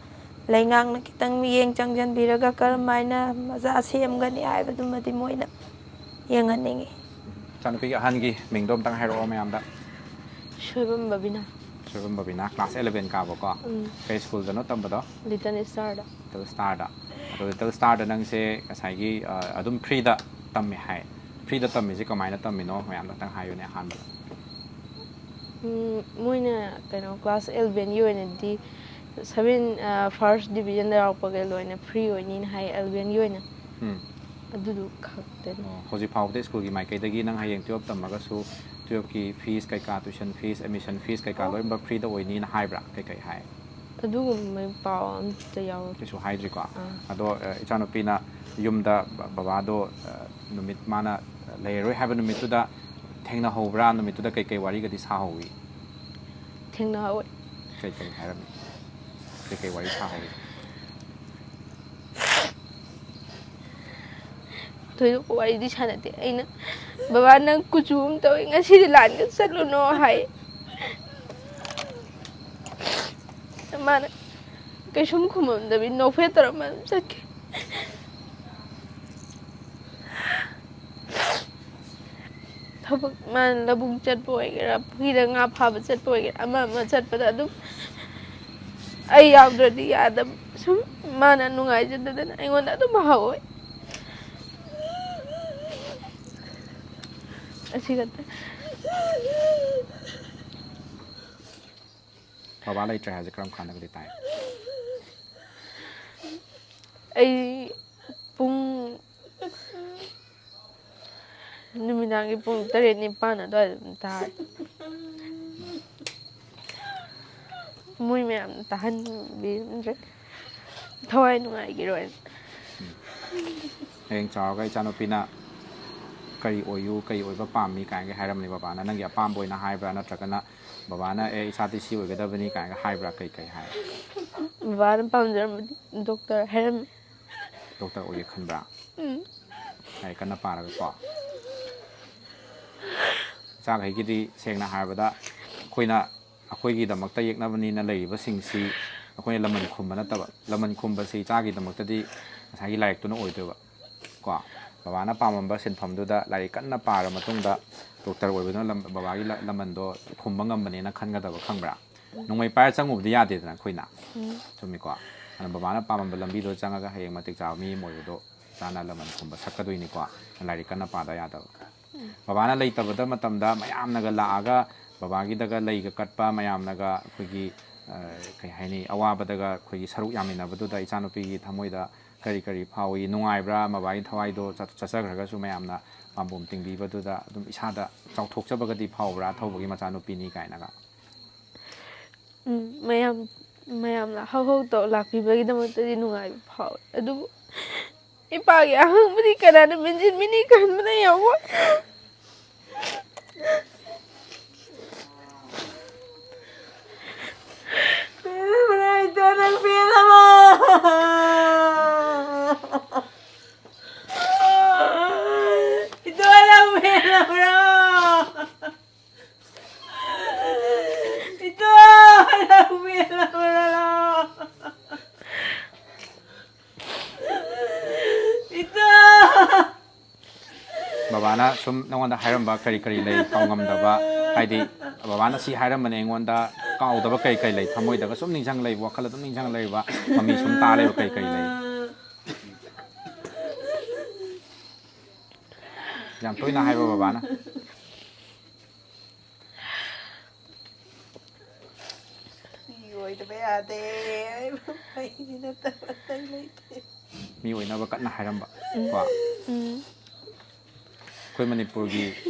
ꯂꯩꯉꯥꯛꯅ ꯈꯤꯇꯪ ꯃꯤꯠꯌꯦꯡ ꯆꯪꯁꯤꯟꯕꯤꯔꯒ ꯀꯔꯝ ꯍꯥꯏꯅ ꯃꯆꯥ ꯁꯦꯝꯒꯅꯤ ꯍꯥꯏꯕꯗꯨꯃꯗꯤ ꯃꯣꯏꯅ ꯌꯦꯡꯍꯟꯅꯤꯡꯉꯤ꯫ ꯏꯆꯥꯅꯨꯄꯤꯒꯤ ꯑꯍꯟꯒꯤ ꯃꯤꯡꯗꯣ ꯑꯝꯇꯪ ꯍꯥꯏꯔꯛꯑꯣ ꯃꯌꯥꯝꯗ꯫ ꯁꯣꯏꯕꯝ ꯕꯕꯤꯅꯥ꯫ ꯁꯣꯏꯕꯝ ꯕꯕꯤꯅꯥ, ꯀ꯭ꯂꯥꯁ ꯑꯦꯂꯚꯦꯟ ꯀꯥꯕꯀꯣ꯫ ꯎꯝ꯫ ꯀꯩ ꯁ꯭ꯀꯨꯜꯗꯅꯣ ꯇꯝꯕꯗꯣ? ꯂꯤꯇꯜ ꯏꯁꯇꯥꯔꯗ꯫ ꯂꯤꯇꯜ ꯏꯁꯇꯥꯔꯗ꯫ ꯑꯗꯣ ꯂꯤꯇꯜ ꯏꯁꯇꯥꯔꯗ ꯅꯪꯁꯦ ꯉꯁꯥꯏꯒꯤ, ꯑ, ꯑꯗꯨꯝ ꯐ꯭ꯔꯤꯗ ꯇꯝꯃꯦ ꯍꯥꯏ꯫ ꯐ꯭ꯔꯤꯗ ꯇꯝꯃꯤꯁꯦ ꯀꯃꯥꯏꯅ ꯇꯝꯃꯤꯅꯣ? ꯃꯌꯥꯝꯗ ꯑꯝꯇꯪ ꯍꯥꯏꯌꯨꯅꯦ ꯑꯍꯥꯟꯕꯗ꯫ ꯎꯝ, ꯃꯣꯏꯅ ꯀꯩꯅꯣ, ꯀ꯭ꯂꯥꯁ ꯑꯦꯂꯚꯦꯟꯒꯤ ꯑꯣꯏꯅꯗꯤ ꯁꯚꯦꯟ, ꯐꯥꯔꯁ ꯗꯤꯕꯤꯖꯟꯗ ꯌꯥꯎꯔꯛꯄꯒ ꯂꯣꯏꯅ ꯐ꯭ꯔꯤ ꯑꯣꯏꯅꯤꯅ ꯍꯥꯏ, ꯑꯦꯂꯚꯦꯟꯒꯤ ꯑꯣꯏꯅ꯫ ꯎꯝ꯫ ꯑꯗꯨꯗꯨ ꯈꯛꯇꯅꯤ꯫ ꯑꯣ, ꯍꯧꯖꯤꯛ ꯐꯥꯎꯕꯗ ꯁ꯭ꯀꯨꯜꯒꯤ ꯃꯥꯏꯀꯩꯗꯒꯤ ꯅꯪ ꯍꯌꯦꯡ ꯇꯨꯌꯦꯜꯞ ꯇꯝꯃꯒꯁꯨ ꯇꯨꯌꯦꯜꯞꯀꯤ ꯐꯤꯁ ꯀꯩꯀꯥ, ꯇ꯭ꯌꯨꯁꯟ ꯐꯤꯁ, ꯑꯦꯗꯃꯤꯁꯟ ꯐꯤꯁ ꯀꯩꯀꯥ ꯂꯣꯏꯅꯃꯛ ꯐ꯭ꯔꯤꯗ ꯑꯣꯏꯅꯤꯅ ꯍꯥꯏꯕ꯭ꯔꯥ? ꯀꯩꯀꯩ ꯍꯥꯏ? ꯑꯗꯨꯒꯨꯝꯕꯒꯤ ꯄꯥꯎ ꯑꯝꯇ ꯌꯥꯎꯔꯛꯇꯦ꯫ ꯀꯩꯁꯨ ꯍꯥꯏꯗ꯭ꯔꯤꯀꯣ꯫ ꯑꯥ꯫ ꯑꯗꯣ, ꯑ, ꯏꯆꯥꯅꯨꯄꯤꯅ ꯌꯨꯝꯗ ꯕ-, ꯕꯕꯥꯗꯣ, ꯑ, ꯅꯨꯃꯤꯠ ꯃꯥꯅ ꯂꯩꯔꯔꯣꯏ ꯍꯥꯏꯕ ꯅꯨꯃꯤꯠꯇꯨꯗ ꯊꯦꯡꯅꯍꯧꯕ꯭ꯔꯥ? ꯅꯨꯃꯤꯠꯇꯨꯗ ꯀꯩꯀꯩ ꯋꯥꯔꯤꯒꯗꯤ ꯁꯥꯍꯧꯋꯤ? ꯊꯦꯡꯅꯍꯧꯋꯦ꯫ ꯀꯩꯀꯩ ꯍꯥꯏꯔꯝꯃꯤ? ꯀꯩꯀꯩ ꯋꯥꯔꯤ ꯁꯥꯍꯧꯋꯤ? ꯊꯣꯏꯗꯣꯛꯄ ꯋꯥꯔꯤꯗꯤ ꯁꯥꯟꯅꯗꯦ꯫ ꯑꯩꯅ, "ꯕꯕꯥ, ꯅꯪ ꯀꯨꯆꯨ ꯑꯃ ꯇꯧꯋꯤ, ꯉꯁꯤꯗꯤ ꯂꯥꯟꯒ ꯆꯠꯂꯨꯅꯣ" ꯍꯥꯏ꯫ ꯃꯥꯅ ꯀꯩꯁꯨꯝ ꯈꯨꯝꯃꯝꯗꯕꯤ ꯅꯣꯛꯐꯦꯠ ꯇꯧꯔꯝꯃ ꯑꯗꯨꯝ ꯆꯠꯈꯤ꯫ ꯊꯕꯛ, ꯃꯥꯅ ꯂꯧꯕꯨꯛ ꯆꯠꯄ ꯑꯣꯏꯒꯦꯔꯥ, ꯄꯨꯈ꯭ꯔꯤꯗ ꯉꯥ ꯐꯥꯕ ꯆꯠꯄ ꯑꯣꯏꯒꯦꯔꯥ, ꯑꯃ ꯑꯃ ꯆꯠꯄꯗ ꯑꯗꯨꯝ ꯑꯩ ꯌꯥꯎꯗ꯭ꯔꯗꯤ ꯌꯥꯗꯕ꯫ ꯁꯨꯝ ꯃꯥꯅ ꯅꯨꯡꯉꯥꯏꯖꯗꯗꯅ ꯑꯩꯉꯣꯟꯗ ꯑꯗꯨꯝ ꯍꯧꯋꯦ꯫ ꯑꯁꯤ ꯈꯛꯇ꯫ ꯕꯕꯥ ꯂꯩꯇ꯭ꯔꯦ ꯍꯥꯏꯁꯦ ꯀꯔꯝ ꯀꯥꯟꯗꯒꯗꯤ ꯇꯥꯏ? ꯑꯩ ꯄꯨꯡ, ꯅꯨꯃꯤꯗꯥꯡꯒꯤ ꯄꯨꯡ ꯇꯔꯦꯠ ꯅꯤꯄꯥꯟ ꯑꯗꯨꯋꯥꯏꯗ ꯑꯗꯨꯝ ꯇꯥꯔꯦ꯫ ꯃꯣꯏ ꯃꯌꯥꯝꯅ ꯇꯥꯍꯟꯕꯤꯔꯝꯗ꯭ꯔꯦ꯫ ꯊꯋꯥꯏ ꯅꯨꯡꯉꯥꯏꯈꯤꯔꯣꯏꯅ꯫ ꯍꯌꯦꯡ ꯆꯥꯎꯔꯒ ꯏꯆꯥꯅꯨꯄꯤꯅ ꯀꯔꯤ ꯑꯣꯏꯌꯨ, ꯀꯔꯤ ꯑꯣꯏꯕ ꯄꯥꯝꯃꯤ ꯀꯥꯏꯅꯒ ꯍꯥꯏꯔꯝꯅꯤ ꯕꯕꯥꯅ? ꯅꯪꯒꯤ ꯑꯄꯥꯝꯕ ꯑꯣꯏꯅ ꯍꯥꯏꯕ꯭ꯔꯥ, ꯅꯠꯇ꯭ꯔꯒꯅ ꯕꯕꯥꯅ, "ꯑꯦ, ꯏꯆꯥꯗꯤ ꯁꯤ ꯑꯣꯏꯒꯗꯕꯅꯤ" ꯀꯥꯏꯅꯒ ꯍꯥꯏꯕ꯭ꯔꯥ? ꯀꯩ ꯀꯩ ꯍꯥꯏ? ꯕꯕꯥꯅ ꯄꯥꯝꯖꯔꯝꯕꯗꯤ ꯗꯣꯛꯇꯔ ꯍꯥꯏꯔꯝꯃꯤ꯫ ꯗꯣꯛꯇꯔ ꯑꯣꯏꯒꯦ ꯈꯟꯕ꯭ꯔꯥ? ꯎꯝ꯫ ꯂꯥꯏꯔꯤꯛ ꯀꯟꯅ ꯄꯥꯔꯒꯀꯣ꯫ ꯏꯆꯥꯈꯩꯒꯤꯗꯤ ꯁꯦꯡꯅ ꯍꯥꯏꯔꯕꯗ ꯑꯩꯈꯣꯏꯅ, ꯑꯩꯈꯣꯏꯒꯤꯗꯃꯛꯇ ꯌꯦꯛꯅꯕꯅꯤꯅ ꯂꯩꯔꯤꯕꯁꯤꯡꯁꯤ ꯑꯩꯈꯣꯏꯅ ꯂꯃꯟ ꯈꯨꯝꯕ ꯅꯠꯇꯕ, ꯂꯃꯟ ꯈꯨꯝꯕꯁꯤ ꯏꯆꯥꯒꯤꯗꯃꯛꯇꯗꯤ ꯉꯁꯥꯏꯒꯤ ꯂꯥꯏꯔꯤꯛꯇꯨꯅ ꯑꯣꯏꯗꯣꯏꯕ꯫ ꯀꯣ, ꯕꯕꯥꯅ ꯄꯥꯝꯃꯝꯕ ꯁꯤꯟꯐꯝꯗꯨꯗ ꯂꯥꯏꯔꯤꯛ ꯀꯟꯅ ꯄꯥꯔ ꯃꯇꯨꯡꯗ ꯗꯣꯛꯇꯔ ꯑꯣꯏꯕꯗꯨꯅ ꯂꯝ-, ꯕꯕꯥꯒꯤ ꯂ-, ꯂꯃꯟꯗꯣ ꯈꯨꯝꯕ ꯉꯝꯕꯅꯦꯅ ꯈꯟꯒꯗꯕ, ꯈꯪꯕ꯭ꯔꯥ? ꯅꯣꯡꯃꯩ ꯄꯥꯏꯔ ꯆꯪꯉꯨꯕꯗꯤ ꯌꯥꯗꯦꯗꯅ ꯑꯩꯈꯣꯏꯅ꯫ ꯎꯝ꯫ ꯆꯨꯝꯃꯤꯀꯣ? ꯑꯗꯨꯅ ꯕꯕꯥꯅ ꯄꯥꯝꯃꯝꯕ ꯂꯝꯕꯤꯗꯣ ꯆꯪꯉꯒ ꯍꯌꯦꯡ ꯃꯇꯤꯛ ꯆꯥꯕ ꯃꯤ ꯑꯃ ꯑꯣꯏꯕꯗꯣ ꯏꯆꯥꯅ ꯂꯃꯟ ꯈꯨꯝꯕ ꯁꯛꯀꯗꯣꯏꯅꯤꯀꯣ꯫ ꯂꯥꯏꯔꯤꯛ ꯀꯟꯅ ꯄꯥꯗ ꯌꯥꯗꯕ꯫ ꯕꯕꯥꯅ ꯂꯩꯇꯕꯗ ꯃꯇꯝꯗ ꯃꯌꯥꯝꯅꯒ ꯂꯥꯛꯑꯒ ꯕꯕꯥꯒꯤꯗꯒ ꯂꯩꯒ ꯀꯠꯄ, ꯃꯌꯥꯝꯅꯒ ꯑꯩꯈꯣꯏꯒꯤ, ꯑ, ꯀꯩ ꯍꯥꯏꯅꯤ, ꯑꯋꯥꯕꯗꯒ ꯑꯩꯈꯣꯏꯒꯤ ꯁꯔꯨꯛ ꯌꯥꯃꯤꯟꯅꯕꯗꯨꯗ ꯏꯆꯥꯅꯨꯄꯤꯒꯤ ꯊꯃꯣꯏꯗ ꯀꯔꯤ ꯀꯔꯤ ꯐꯥꯎꯏ? ꯅꯨꯡꯉꯥꯏꯕ꯭ꯔꯥ? ꯕꯕꯥꯒꯤ ꯊꯋꯥꯏꯗꯣ ꯆꯠ-, ꯆꯠꯆꯈ꯭ꯔꯒꯁꯨ ꯃꯌꯥꯝꯅ ꯄꯥꯝꯕꯣꯝ ꯇꯤꯡꯕꯤꯕꯗꯨꯗ ꯑꯗꯨꯝ ꯏꯁꯥꯗ ꯆꯥꯎꯊꯣꯛꯆꯕꯒꯗꯤ ꯐꯥꯎꯕ꯭ꯔꯥ? ꯑꯊꯧꯕꯒꯤ ꯃꯆꯥꯅꯨꯄꯤꯅꯤ ꯀꯥꯏꯅꯒ꯫ ꯎꯝ, ꯃꯌꯥꯝ, ꯃꯌꯥꯝꯅ ꯍꯧ ꯍꯧ ꯇꯧ ꯂꯥꯛꯄꯤꯕꯒꯤꯗꯃꯛꯇꯗꯤ ꯅꯨꯡꯉꯥꯏꯕ ꯐꯥꯎꯋꯦ, ꯑꯗꯨꯕꯨ ꯏꯄꯥꯒꯤ ꯑꯍꯪꯕꯗꯤ ꯀꯅꯥꯅ ꯃꯦꯟꯁꯤꯟꯕꯤꯅꯤ ꯈꯟꯕꯗ ꯌꯥꯝ ꯋꯥꯏ꯫ ꯏꯇꯣ, ꯅꯪ ꯄꯦꯜꯂꯕꯣ? ꯏꯇꯣ, ꯅꯪ ꯄꯦꯜꯂꯕ꯭ꯔꯣ? ꯏꯇꯣ, ꯅꯪ ꯄꯦꯜꯂꯕ꯭ꯔꯣ? ꯏꯇꯣ! ꯕꯕꯥꯅ ꯁꯨꯝ ꯅꯉꯣꯟꯗ ꯍꯥꯏꯔꯝꯕ ꯀꯔꯤ ꯀꯔꯤ ꯂꯩ, ꯀꯥꯎꯉꯝꯗꯕ, ꯍꯥꯏꯗꯤ ꯕꯕꯥꯅ ꯁꯤ ꯍꯥꯏꯔꯝꯕꯅꯦ ꯑꯩꯉꯣꯟꯗ, ꯀꯥꯎꯗꯕ ꯀꯔꯤ ꯀꯔꯤ ꯂꯩ, ꯊꯃꯣꯏꯗꯒ ꯁꯨꯝ ꯅꯤꯡꯁꯤꯡ ꯂꯩꯕ, ꯋꯥꯈꯜ ꯑꯗꯨꯝ ꯅꯤꯡꯁꯤꯡ ꯂꯩꯕ, ꯃꯃꯤ ꯁꯨꯝ ꯇꯥ ꯂꯩꯕ ꯀꯔꯤ ꯀꯔꯤ ꯂꯩ? ꯌꯥꯝ ꯇꯣꯏꯅ ꯍꯥꯏꯕ ꯕꯕꯥꯅ꯫ ꯃꯤ ꯑꯣꯏꯗꯕ ꯌꯥꯗꯦ꯫ ꯑꯩꯕꯨ ꯑꯩꯒꯤ ꯅꯠꯇꯕ ꯑꯇꯩ ꯂꯩꯇꯦ꯫ ꯃꯤ ꯑꯣꯏꯅꯕ ꯀꯟꯅ ꯍꯥꯏꯔꯝꯕ꯫ ꯀꯣ? ꯎꯝ꯫ ꯑꯩꯈꯣꯏ ꯃꯅꯤꯄꯨꯔꯒꯤ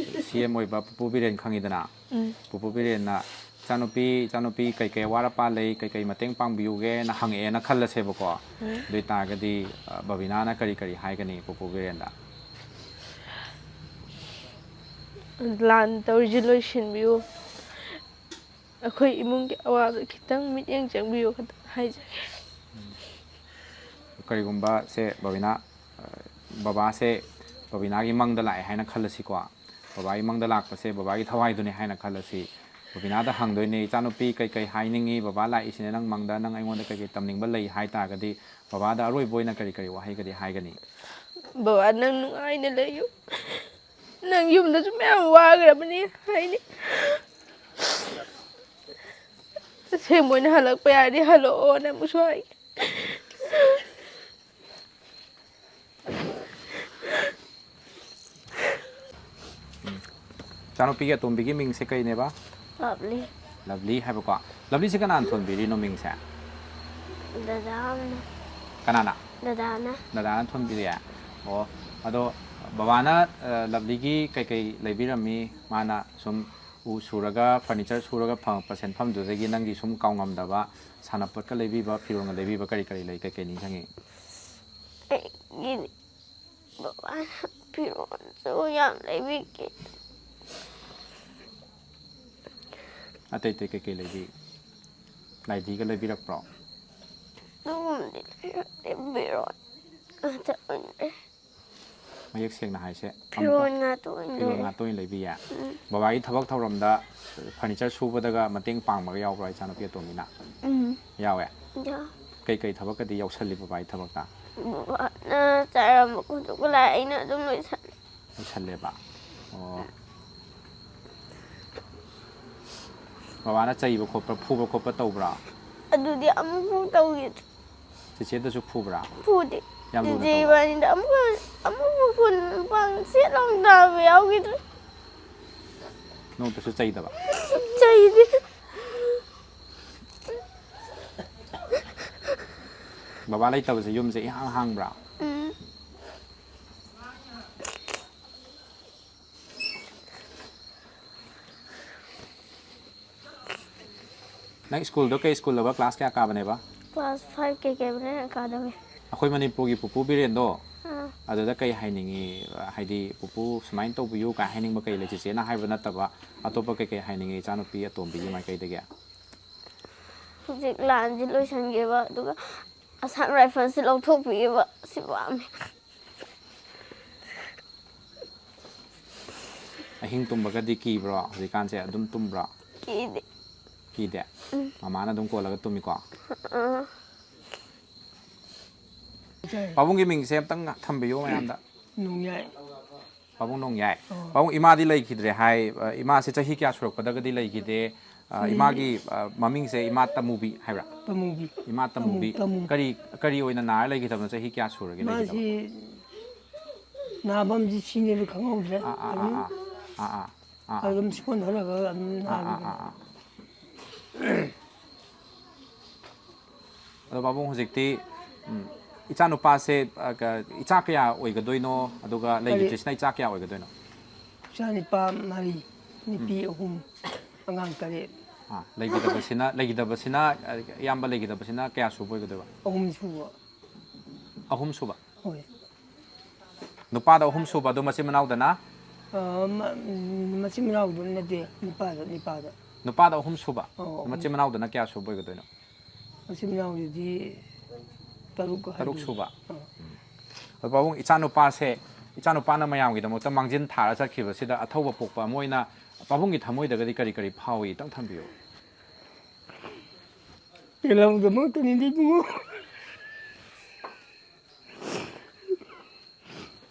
ꯁꯤ ꯑꯦꯝ ꯑꯣꯏꯕ ꯄꯨꯄꯨ ꯕꯤꯔꯦꯟ ꯈꯪꯉꯤꯗꯅ? ꯎꯝ꯫ ꯄꯨꯄꯨ ꯕꯤꯔꯦꯟꯅ, "ꯏꯆꯥꯅꯨꯄꯤ, ꯏꯆꯥꯅꯨꯄꯤ ꯀꯩꯀꯩ ꯑꯋꯥꯠ ꯑꯄꯥ ꯂꯩ, ꯀꯩꯀꯩ ꯃꯇꯦꯡ ꯄꯥꯡꯕꯤꯌꯨꯒꯦꯅ" ꯍꯪꯉꯛꯑꯦꯅ ꯈꯜꯂꯁꯦꯕꯀꯣ꯫ ꯎꯝ꯫ ꯑꯗꯨ ꯑꯣꯏꯇꯥꯔꯒꯗꯤ, ꯑ, ꯕꯕꯤꯅꯥꯅ ꯀꯔꯤ ꯀꯔꯤ ꯍꯥꯏꯒꯅꯤ ꯄꯨꯄꯨ ꯕꯤꯔꯦꯟꯗ? ꯂꯥꯟ ꯇꯧꯔꯤꯁꯦ ꯂꯣꯏꯁꯤꯟꯕꯤꯌꯨ꯫ ꯑꯩꯈꯣꯏ ꯏꯃꯨꯡꯒꯤ ꯑꯋꯥꯕꯗ ꯈꯤꯇꯪ ꯃꯤꯠꯌꯦꯡ ꯆꯪꯕꯤꯌꯨ ꯈꯛꯇ ꯍꯥꯏꯖꯒꯦ꯫ ꯀꯔꯤꯒꯨꯝꯕ ꯁꯦ ꯕꯕꯤꯅꯥ, ꯑ, ꯕꯕꯥꯁꯦ ꯕꯕꯤꯅꯥꯒꯤ ꯃꯪꯗ ꯂꯥꯛꯑꯦ ꯍꯥꯏꯅ ꯈꯜꯂꯁꯤꯀꯣ꯫ ꯕꯕꯥꯒꯤ ꯃꯪꯗ ꯂꯥꯛꯄꯁꯦ ꯕꯕꯥꯒꯤ ꯊꯋꯥꯏꯗꯨꯅꯦ ꯍꯥꯏꯅ ꯈꯜꯂꯁꯤ꯫ ꯔꯣꯕꯤꯅꯥꯗ ꯍꯪꯗꯣꯏꯅꯦ, "ꯏꯆꯥꯅꯨꯄꯤ ꯀꯩꯀꯩ ꯍꯥꯏꯅꯤꯡꯉꯤ? ꯕꯕꯥ ꯂꯥꯛꯏꯁꯤꯅꯦ ꯅꯪ ꯃꯪꯗ, ꯅꯪ ꯑꯩꯉꯣꯟꯗ ꯀꯩꯀꯩ ꯇꯝꯅꯤꯡꯕ ꯂꯩ?" ꯍꯥꯏ ꯇꯥꯔꯒꯗꯤ ꯕꯕꯥꯗ ꯑꯔꯣꯏꯕ ꯑꯣꯏꯅ ꯀꯔꯤ ꯀꯔꯤ ꯋꯥꯍꯩꯒꯗꯤ ꯍꯥꯏꯒꯅꯤ? ꯕꯕꯥ, ꯅꯪ ꯅꯨꯡꯉꯥꯏꯅ ꯂꯩꯌꯨ, ꯅꯪ ꯌꯨꯝꯗꯁꯨ ꯃꯌꯥꯝ ꯋꯥꯈ꯭ꯔꯕꯅꯤ ꯍꯥꯏꯅꯤ꯫ ꯑꯁꯦꯡꯕ ꯑꯣꯏꯅ ꯍꯜꯂꯛꯄ ꯌꯥꯔꯗꯤ ꯍꯜꯂꯛꯑꯣꯅ ꯑꯃꯨꯛꯁꯨ ꯍꯥꯏ꯫ ꯏꯆꯥꯅꯨꯄꯤꯒꯤ ꯑꯇꯣꯝꯕꯤꯒꯤ ꯃꯤꯡꯁꯦ ꯀꯩꯅꯦꯕ? ꯂꯚꯂꯤ꯫ ꯂꯚꯂꯤ ꯍꯥꯏꯕꯀꯣ꯫ ꯂꯚꯂꯤꯁꯦ ꯀꯅꯥꯅ ꯊꯣꯟꯕꯤꯔꯤꯅꯣ ꯃꯤꯡꯁꯦ? ꯗꯗꯥ ꯑꯃꯅ꯫ ꯀꯅꯥꯅ? ꯗꯗꯥꯅ꯫ ꯗꯗꯥꯅ ꯊꯣꯟꯕꯤꯔꯦ꯫ ꯑꯣ, ꯑꯗꯣ ꯕꯕꯥꯅ, ꯑ, ꯂꯚꯂꯤꯒꯤ ꯀꯩꯀꯩ ꯂꯩꯕꯤꯔꯝꯃꯤ? ꯃꯥꯅ ꯁꯨꯝ ꯎ ꯁꯨꯔꯒ, ꯐꯔꯅꯤꯆꯔ ꯁꯨꯔꯒ ꯐꯪꯉꯛꯄ ꯁꯦꯟꯐꯝꯗꯨꯗꯒꯤ ꯅꯪꯒꯤ ꯁꯨꯝ ꯀꯥꯎꯉꯝꯗꯕ ꯁꯥꯟꯅꯄꯣꯠꯀ ꯂꯩꯕꯤꯕ, ꯐꯤꯔꯣꯜꯒ ꯂꯩꯕꯤꯕ ꯀꯔꯤ ꯀꯔꯤ ꯂꯩ? ꯀꯩꯀꯩ ꯅꯤꯡꯁꯤꯡꯉꯤ? ꯑꯩꯒꯤꯗꯤ ꯕꯕꯥꯅ ꯐꯤꯔꯣꯜꯁꯨ ꯌꯥꯝ ꯂꯩꯕꯤꯈꯤ꯫ ꯑꯇꯩ ꯑꯇꯩ ꯀꯩꯀꯩ ꯂꯩꯕꯤ? ꯂꯥꯏꯙꯤꯒ ꯂꯩꯕꯤꯔꯛꯄ꯭ꯔꯣ? ꯑꯗꯨꯒꯨꯝꯕꯗꯤ ꯂꯩꯔꯛꯇꯦ, ꯐꯤꯔꯣꯜ ꯉꯥꯛꯇ ꯑꯣꯏꯅ ꯂꯩ꯫ ꯃꯌꯦꯛ ꯁꯦꯡꯅ ꯍꯥꯏꯁꯦ꯫ ꯑꯃꯨꯛꯀ ꯐꯤꯔꯣꯜ ꯉꯥꯛꯇ ꯑꯣꯏꯅ ꯐꯤꯔꯣꯜ ꯂꯩ꯫ ꯉꯥꯛꯇ ꯑꯣꯏꯅ ꯂꯩꯕꯤꯌꯦ꯫ ꯎꯝ꯫ ꯕꯕꯥꯒꯤ ꯊꯕꯛ ꯊꯧꯔꯝꯗ ꯐꯔꯅꯤꯆꯔ ꯁꯨꯕꯗꯒ ꯃꯇꯦꯡ ꯄꯥꯡꯕꯒ ꯌꯥꯎꯕ꯭ꯔꯣ ꯏꯆꯥꯅꯨꯄꯤ ꯑꯇꯣꯝꯕꯤꯅ? ꯎꯝ꯫ ꯌꯥꯎꯋꯦ꯫ ꯌꯥꯎ꯫ ꯀꯩꯀꯩ ꯊꯕꯛꯀꯗꯤ ꯌꯥꯎꯁꯜꯂꯤ ꯕꯕꯥꯒꯤ ꯊꯕꯛꯇ? ꯕꯕꯥꯅ ꯆꯥꯏꯔꯝꯕ ꯈꯣꯠꯇꯣꯛꯄ ꯂꯥꯛꯑꯦ, ꯑꯩꯅ ꯑꯗꯨꯝ ꯂꯣꯏꯁꯜꯂꯦ꯫ ꯂꯣꯏꯁꯜꯂꯦꯕ꯫ ꯑꯣ꯫ ꯕꯕꯥꯅ ꯆꯩꯕ ꯈꯣꯠꯄ, ꯐꯨꯕ ꯈꯣꯠꯄ ꯇꯧꯕ꯭ꯔꯥ? ꯑꯗꯨꯗꯤ ꯑꯃꯨꯛꯐꯥꯎ ꯇꯧꯈꯤꯗ꯭ꯔꯤ꯫ ꯆꯦꯆꯦꯗꯁꯨ ꯐꯨꯕ꯭ꯔꯥ? ꯐꯨꯗꯦ꯫ ꯌꯥꯝ ꯂꯨꯅ ꯆꯦꯆꯦ ꯇꯧꯕ? ꯏꯕꯥꯅꯤꯗ ꯑꯃꯨꯛꯐꯥꯎ, ꯑꯃꯨꯛꯐꯥꯎ ꯈꯨꯟ ꯄꯥꯡ ꯁꯦꯠ ꯂꯥꯎ ꯇꯥꯕ ꯌꯥꯎꯈꯤꯗ꯭ꯔꯤ꯫ ꯅꯣꯡꯇꯁꯨ ꯆꯩꯗꯕ? ꯆꯩꯗꯦ꯫ ꯕꯕꯥ ꯂꯩꯇꯕꯁꯦ ꯌꯨꯝꯁꯦ ꯏꯍꯥꯡ ꯍꯥꯡꯕ꯭ꯔꯥ? ꯎꯝ꯫ ꯅꯪ ꯁ꯭ꯀꯨꯜꯗꯣ ꯀꯩ ꯁ꯭ꯀꯨꯜ ꯍꯥꯏꯕ? ꯀ꯭ꯂꯥꯁ ꯀꯌꯥ ꯀꯥꯕꯅꯦꯕ? ꯀ꯭ꯂꯥꯁ ꯐꯥꯏꯚ ꯀꯦ ꯀꯦ ꯕ꯭ꯔꯦꯟ ꯑꯦꯀꯥꯗꯃꯤ꯫ ꯑꯩꯈꯣꯏ ꯃꯅꯤꯄꯨꯔꯒꯤ ꯄꯨꯄꯨ ꯕꯤꯔꯦꯟꯗꯣ, ꯑꯥ꯫ ꯑꯗꯨꯗ ꯀꯩ ꯍꯥꯏꯅꯤꯡꯉꯤ? ꯍꯥꯏꯗꯤ, "ꯄꯨꯄꯨ ꯁꯨꯃꯥꯏꯅ ꯇꯧꯕꯤꯌꯨ" ꯀꯥꯏ ꯍꯥꯏꯅꯤꯡꯕ ꯀꯩ ꯂꯩ? ꯆꯦꯆꯦꯅ ꯍꯥꯏꯕ ꯅꯠꯇꯕ ꯑꯇꯣꯞꯄ ꯀꯩꯀꯩ ꯍꯥꯏꯅꯤꯡꯉꯤ ꯏꯆꯥꯅꯨꯄꯤ ꯑꯇꯣꯝꯕꯤꯒꯤ ꯃꯥꯏꯀꯩꯗꯒꯤ? ꯍꯧꯖꯤꯛ ꯂꯥꯟꯁꯤ ꯂꯣꯏꯁꯤꯟꯈꯤꯕ, ꯑꯗꯨꯒ ꯑꯁꯥꯝ ꯔꯥꯏꯐꯜꯁꯤ ꯂꯧꯊꯣꯛꯄꯤꯈꯤꯕ, ꯁꯤ ꯄꯥꯝꯃꯤ꯫ ꯑꯍꯤꯡ ꯇꯨꯝꯕꯒꯗꯤ ꯀꯤꯕ꯭ꯔꯣ? ꯍꯧꯖꯤꯛꯀꯥꯟꯁꯦ ꯑꯗꯨꯝ ꯇꯨꯝꯕ꯭ꯔꯣ? ꯀꯤꯗꯦ꯫ ꯀꯤꯗꯦ? ꯎꯝ꯫ ꯃꯃꯥꯅ ꯑꯗꯨꯝ ꯀꯣꯜꯂꯒ ꯇꯨꯝꯃꯤꯀꯣ? ꯑꯥ꯫ ꯄꯥꯕꯨꯡꯒꯤ ꯃꯤꯡꯁꯦ ꯑꯝꯇꯪ ꯊꯝꯕꯤꯌꯨ ꯃꯌꯥꯝꯗ꯫ ꯅꯣꯡꯌꯥꯏ꯫ ꯄꯥꯕꯨꯡ ꯅꯣꯡꯌꯥꯏ꯫ ꯑꯣ꯫ ꯄꯥꯕꯨꯡ ꯏꯃꯥꯗꯤ ꯂꯩꯈꯤꯗ꯭ꯔꯦ ꯍꯥꯏ꯫ ꯑ, ꯏꯃꯥꯁꯦ ꯆꯍꯤ ꯀꯌꯥ ꯁꯨꯔꯛꯄꯗꯒꯗꯤ ꯂꯩꯈꯤꯗꯦ? ꯑ, ꯏꯃꯥꯒꯤ, ꯑ, ꯃꯃꯤꯡꯁꯦ ꯏꯃꯥ ꯇꯃꯨꯕꯤ ꯍꯥꯏꯕ꯭ꯔꯥ? ꯇꯃꯨꯕꯤ꯫ ꯏꯃꯥ ꯇꯃꯨꯕꯤ꯫ ꯇꯃꯨ꯫ ꯀꯔꯤ, ꯀꯔꯤ ꯑꯣꯏꯅ ꯅꯥꯔ ꯂꯩꯈꯤꯗꯕꯅꯣ? ꯆꯍꯤ ꯀꯌꯥ ꯁꯨꯔꯒꯦ ꯂꯩꯈꯤꯗꯕ? ꯃꯥꯁꯤ ꯅꯥꯐꯝꯁꯤ ꯁꯤꯅꯦꯕ ꯈꯪꯍꯧꯗ꯭ꯔꯦ꯫ ꯑꯥ, ꯑꯥ, ꯑꯗꯨꯝ ꯑꯥ, ꯑꯥ, ꯑꯥ, ꯑꯥ, ꯑꯗꯨꯝ ꯁꯣꯟꯊꯔꯒ ꯑꯗꯨꯝ ꯑꯥ, ꯑꯥ, ꯅꯥꯈꯤꯕ꯫ ꯑꯥ, ꯑꯥ꯫ ꯑꯗꯣ ꯄꯥꯕꯨꯡ ꯍꯧꯖꯤꯛꯇꯤ, ꯎꯝ, ꯏꯆꯥ ꯅꯨꯄꯥꯁꯦ, ꯑ, ꯀ-, ꯏꯆꯥ ꯀꯌꯥ ꯑꯣꯏꯒꯗꯣꯏꯅꯣ? ꯑꯗꯨꯒ ꯂꯩꯈꯤꯗ꯭ꯔꯤꯁꯤꯅ ꯏꯆꯥ ꯀꯌꯥ ꯑꯣꯏꯒꯗꯣꯏꯅꯣ? ꯏꯆꯥ ꯅꯨꯄꯥ ꯃꯔꯤ, ꯅꯨꯄꯤ ꯑꯍꯨꯝ, ꯑꯉꯥꯡ ꯇꯔꯦꯠ꯫ ꯑꯥ, ꯂꯩꯈꯤꯗꯕꯁꯤꯅ, ꯂꯩꯈꯤꯗꯕꯁꯤꯅ, ꯑ, ꯏꯌꯥꯝꯕ ꯂꯩꯈꯤꯗꯕꯁꯤꯅ ꯀꯌꯥ ꯁꯨꯕ ꯑꯣꯏꯒꯗꯣꯏꯕ? ꯑꯍꯨꯝ ꯁꯨꯕ꯫ ꯑꯍꯨꯝ ꯁꯨꯕ꯫ ꯍꯣꯏ꯫ ꯅꯨꯄꯥꯗ ꯑꯍꯨꯝ ꯁꯨꯕ, ꯑꯗꯣ ꯃꯆꯤꯟ ꯃꯅꯥꯎꯗꯅ? ꯑ, ꯃ-, ꯎꯝ, ꯃꯆꯤꯟ ꯃꯅꯥꯎꯗꯨ ꯅꯠꯇꯦ, ꯅꯨꯄꯥꯗ, ꯅꯨꯄꯥꯗ꯫ ꯅꯨꯄꯥꯗ ꯑꯍꯨꯝ ꯁꯨꯕ꯫ ꯑꯣ, ꯑꯍꯨꯝ꯫ ꯃꯆꯤꯟ ꯃꯅꯥꯎꯗꯅ ꯀꯌꯥ ꯁꯨꯕ ꯑꯣꯏꯒꯗꯣꯏꯅꯣ? ꯃꯆꯤꯟ ꯃꯅꯥꯎꯗꯨꯗꯤ ꯇꯔꯨꯛ ꯇꯔꯨꯛ ꯍꯥꯏꯗꯣꯏꯅꯤ꯫ ꯁꯨꯕ꯫ ꯑꯥ꯫ ꯑꯗꯣ ꯄꯥꯕꯨꯡ, ꯏꯆꯥ ꯅꯨꯄꯥꯁꯦ, ꯏꯆꯥ ꯅꯨꯄꯥꯅ ꯃꯌꯥꯝꯒꯤꯗꯃꯛꯇ ꯃꯥꯡꯖꯤꯟ ꯊꯥꯔ ꯆꯠꯈꯤꯕꯁꯤꯗ ꯑꯊꯧꯕ ꯄꯣꯛꯄ ꯑꯃ ꯑꯣꯏꯅ ꯄꯥꯕꯨꯡꯒꯤ ꯊꯃꯣꯏꯗꯒꯗꯤ ꯀꯔꯤ ꯀꯔꯤ ꯐꯥꯎꯏ? ꯑꯝꯇꯪ ꯊꯝꯕꯤꯌꯨ꯫ ꯄꯦꯜꯍꯧꯗꯃꯛꯇꯅꯤꯗ ꯏꯕꯨꯡꯉꯣ꯫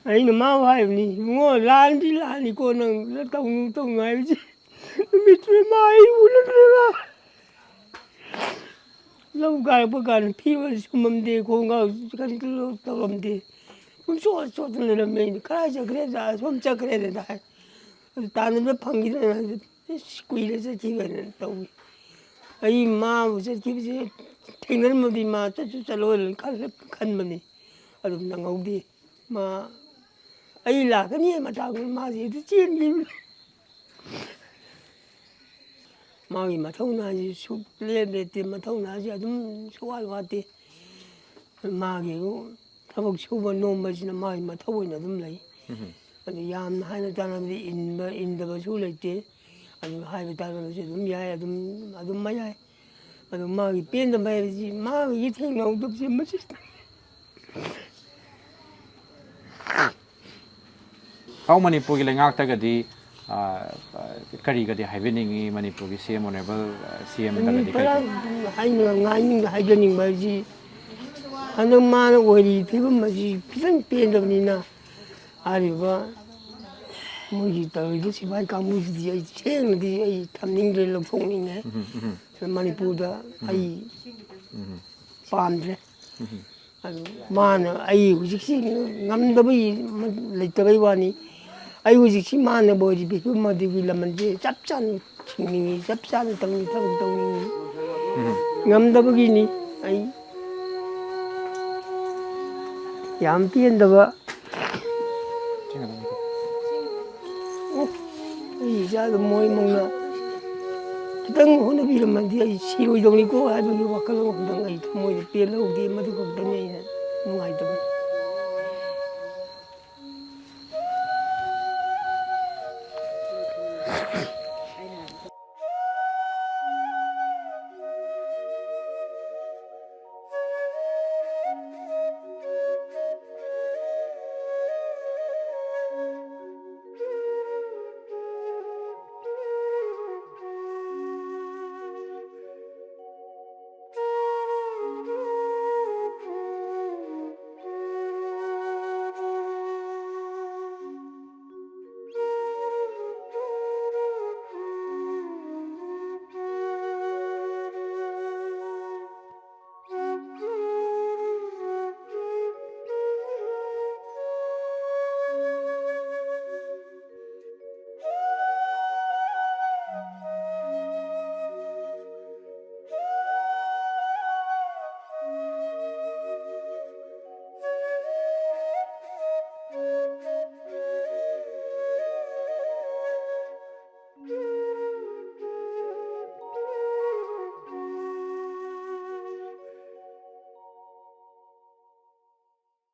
ꯑꯩꯅ ꯃꯥꯕꯨ ꯍꯥꯏꯕꯅꯤ, "ꯏꯕꯨꯡꯉꯣ, ꯂꯥꯟꯗꯤ ꯂꯥꯟꯅꯤꯀꯣ ꯅꯪ, ꯇꯧꯅꯨ, ꯇꯧꯅꯨ" ꯍꯥꯏꯕꯁꯤ꯫ ꯅꯨꯃꯤꯠꯇꯨꯗ ꯃꯥ ꯑꯩ ꯎꯅꯗ꯭ꯔꯦꯕ꯫ ꯂꯧ ꯀꯥꯔꯛꯄ ꯀꯥꯟꯗ ꯐꯤꯔꯣꯜ ꯁꯨꯝꯃꯝꯗꯦ, ꯈꯣꯡꯒ꯭ꯔꯥꯎ ꯀꯔꯤ ꯀꯔꯤ ꯇꯧꯔꯝꯗꯦ꯫ ꯄꯨꯡꯆꯣꯠ ꯆꯣꯠꯇꯅ ꯂꯩꯔꯝꯃꯦ꯫ ꯑꯩꯅ, "ꯀꯗꯥꯏ ꯆꯠꯈ꯭ꯔꯦꯗ? ꯑꯁꯣꯝ ꯆꯠꯈ꯭ꯔꯦꯗ" ꯍꯥꯏ꯫ ꯑꯗꯨ ꯇꯥꯟꯅꯕ ꯐꯪꯈꯤꯗ꯭ꯔꯦꯅ ꯍꯥꯏꯗꯤ, "ꯏꯁ, ꯀꯨꯏꯔꯦ ꯆꯠꯈꯤꯕꯅ" ꯇꯧꯏ꯫ ꯑꯩ ꯃꯥꯕꯨ ꯆꯠꯈꯤꯕꯁꯦ ꯊꯦꯡꯅꯔꯝꯃꯗꯤ ꯃꯥ ꯆꯠꯁꯨ ꯆꯠꯂꯣꯏꯅ ꯈꯜꯂ-, ꯈꯟꯕꯅꯤ꯫ ꯑꯗꯨꯝ ꯅꯪꯍꯧꯗꯦ꯫ ꯃꯥ ꯑꯩ ꯂꯥꯛꯀꯅꯤ ꯃꯇꯥꯒꯨꯝ ꯃꯥꯁꯦ ꯍꯦꯛꯇ ꯆꯦꯟꯈꯤꯕꯅꯤ꯫ ꯃꯥꯒꯤ ꯃꯊꯧꯅꯥꯁꯤ ꯁꯨꯛꯂꯦꯞ ꯂꯦꯞꯇꯦ, ꯃꯊꯧꯅꯥꯁꯤ ꯑꯗꯨꯝ ꯁꯨꯛꯋꯥꯠ ꯋꯥꯠꯇꯦ꯫ ꯃꯥꯒꯤ ꯊꯕꯛ ꯁꯨꯕ ꯅꯣꯝꯕꯁꯤꯅ ꯃꯥꯒꯤ ꯃꯊꯧ ꯑꯣꯏꯅ ꯑꯗꯨꯝ ꯂꯩ꯫ ꯎꯝ꯫ ꯑꯗꯨ ꯌꯥꯝꯅ ꯍꯥꯏꯅ ꯇꯥꯟꯅꯕꯗꯤ ꯏꯟꯕ ꯏꯟꯗꯕꯁꯨ ꯂꯩꯇꯦ꯫ ꯑꯗꯨ ꯍꯥꯏꯕ ꯇꯥꯟꯅꯕꯁꯨ ꯑꯗꯨꯝ ꯌꯥꯏ, ꯑꯗꯨꯝ, ꯑꯗꯨꯝ ꯃꯌꯥꯏ꯫ ꯑꯗꯨ ꯃꯥꯒꯤ ꯄꯦꯟꯗꯕ ꯍꯥꯏꯕꯁꯤ ꯃꯥꯒꯤ ꯊꯦꯡꯅꯍꯧꯗꯕꯁꯦ ꯃꯁꯤ꯫ ꯄꯥꯕꯨꯡ, ꯃꯅꯤꯄꯨꯔꯒꯤ ꯂꯩꯉꯥꯛꯇꯒꯗꯤ, ꯑ, ꯑ, ꯀꯔꯤꯒꯗꯤ ꯍꯥꯏꯕꯤꯅꯤꯡꯉꯤ ꯃꯅꯤꯄꯨꯔꯒꯤ ꯁꯤ ꯑꯦꯝ ꯑꯣꯅꯔꯦꯕꯜ ꯁꯤ ꯑꯦꯝꯗꯒꯗꯤ ꯀꯔꯤ ꯄꯔꯥ ꯍꯥꯏꯅ ꯉꯥꯡꯅꯤꯡ ꯍꯥꯏꯖꯅꯤꯡꯕ ꯑꯁꯤ ꯍꯟꯗꯛ ꯃꯥꯅ ꯑꯣꯏꯔꯤꯕ ꯐꯤꯕꯝ ꯑꯁꯤ ꯈꯤꯇꯪ ꯄꯦꯟꯗꯕꯅꯤꯅ ꯍꯥꯏꯔꯤꯕ ꯃꯣꯏꯒꯤ ꯇꯧꯔꯤꯕ ꯁꯤꯐꯥꯏ ꯀꯥꯡꯕꯨꯁꯤꯗꯤ ꯑꯩ ꯁꯦꯡꯅꯗꯤ ꯑꯩ ꯊꯝꯅꯤꯡꯗ꯭ꯔꯦ, ꯂꯧꯊꯣꯛꯅꯤꯡꯉꯦ꯫ ꯃꯅꯤꯄꯨꯔꯗ ꯑꯩ ꯄꯥꯝꯗ꯭ꯔꯦ꯫ ꯑꯗꯨ ꯃꯥꯅ ꯑꯩ ꯍꯧꯖꯤꯛꯁꯤ ꯉꯝꯗꯕꯒꯤ ꯂꯩꯇꯕꯩ ꯋꯥꯅꯤ꯫ ꯑꯩ ꯍꯧꯖꯤꯛꯁꯤ ꯃꯥꯅ ꯑꯣꯏꯔꯤꯕ ꯐꯤꯕꯝ ꯑꯗꯨꯒꯤ ꯂꯃꯟꯁꯦ ꯆꯞ ꯆꯥꯅ ꯁꯤꯡꯅꯤꯡꯉꯤ, ꯆꯞ ꯆꯥꯅ ꯇꯧꯅꯤꯡ ꯊꯕꯛ ꯇꯧꯅꯤꯡꯉꯤ꯫ ꯉꯝꯗꯕꯒꯤꯅꯤ ꯑꯩ ꯌꯥꯝ ꯄꯦꯟꯗꯕ꯫ ꯑꯩ ꯏꯆꯥꯗ ꯃꯣꯏ ꯃꯨꯛꯅ ꯈꯤꯇꯪ ꯍꯣꯠꯅꯕꯤꯔꯝꯃꯗꯤ ꯑꯩ ꯁꯤꯔꯣꯏꯗꯧꯅꯤꯀꯣ ꯍꯥꯏꯕꯒꯤ ꯋꯥꯈꯜ ꯑꯃꯈꯛꯇꯪ ꯑꯩ ꯊꯃꯣꯏꯗ ꯄꯦꯜꯍꯧꯗꯦ꯫ ꯃꯗꯨ ꯈꯛꯇꯅꯤ ꯑꯩꯅ ꯅꯨꯡꯉꯥꯏꯇꯕ꯫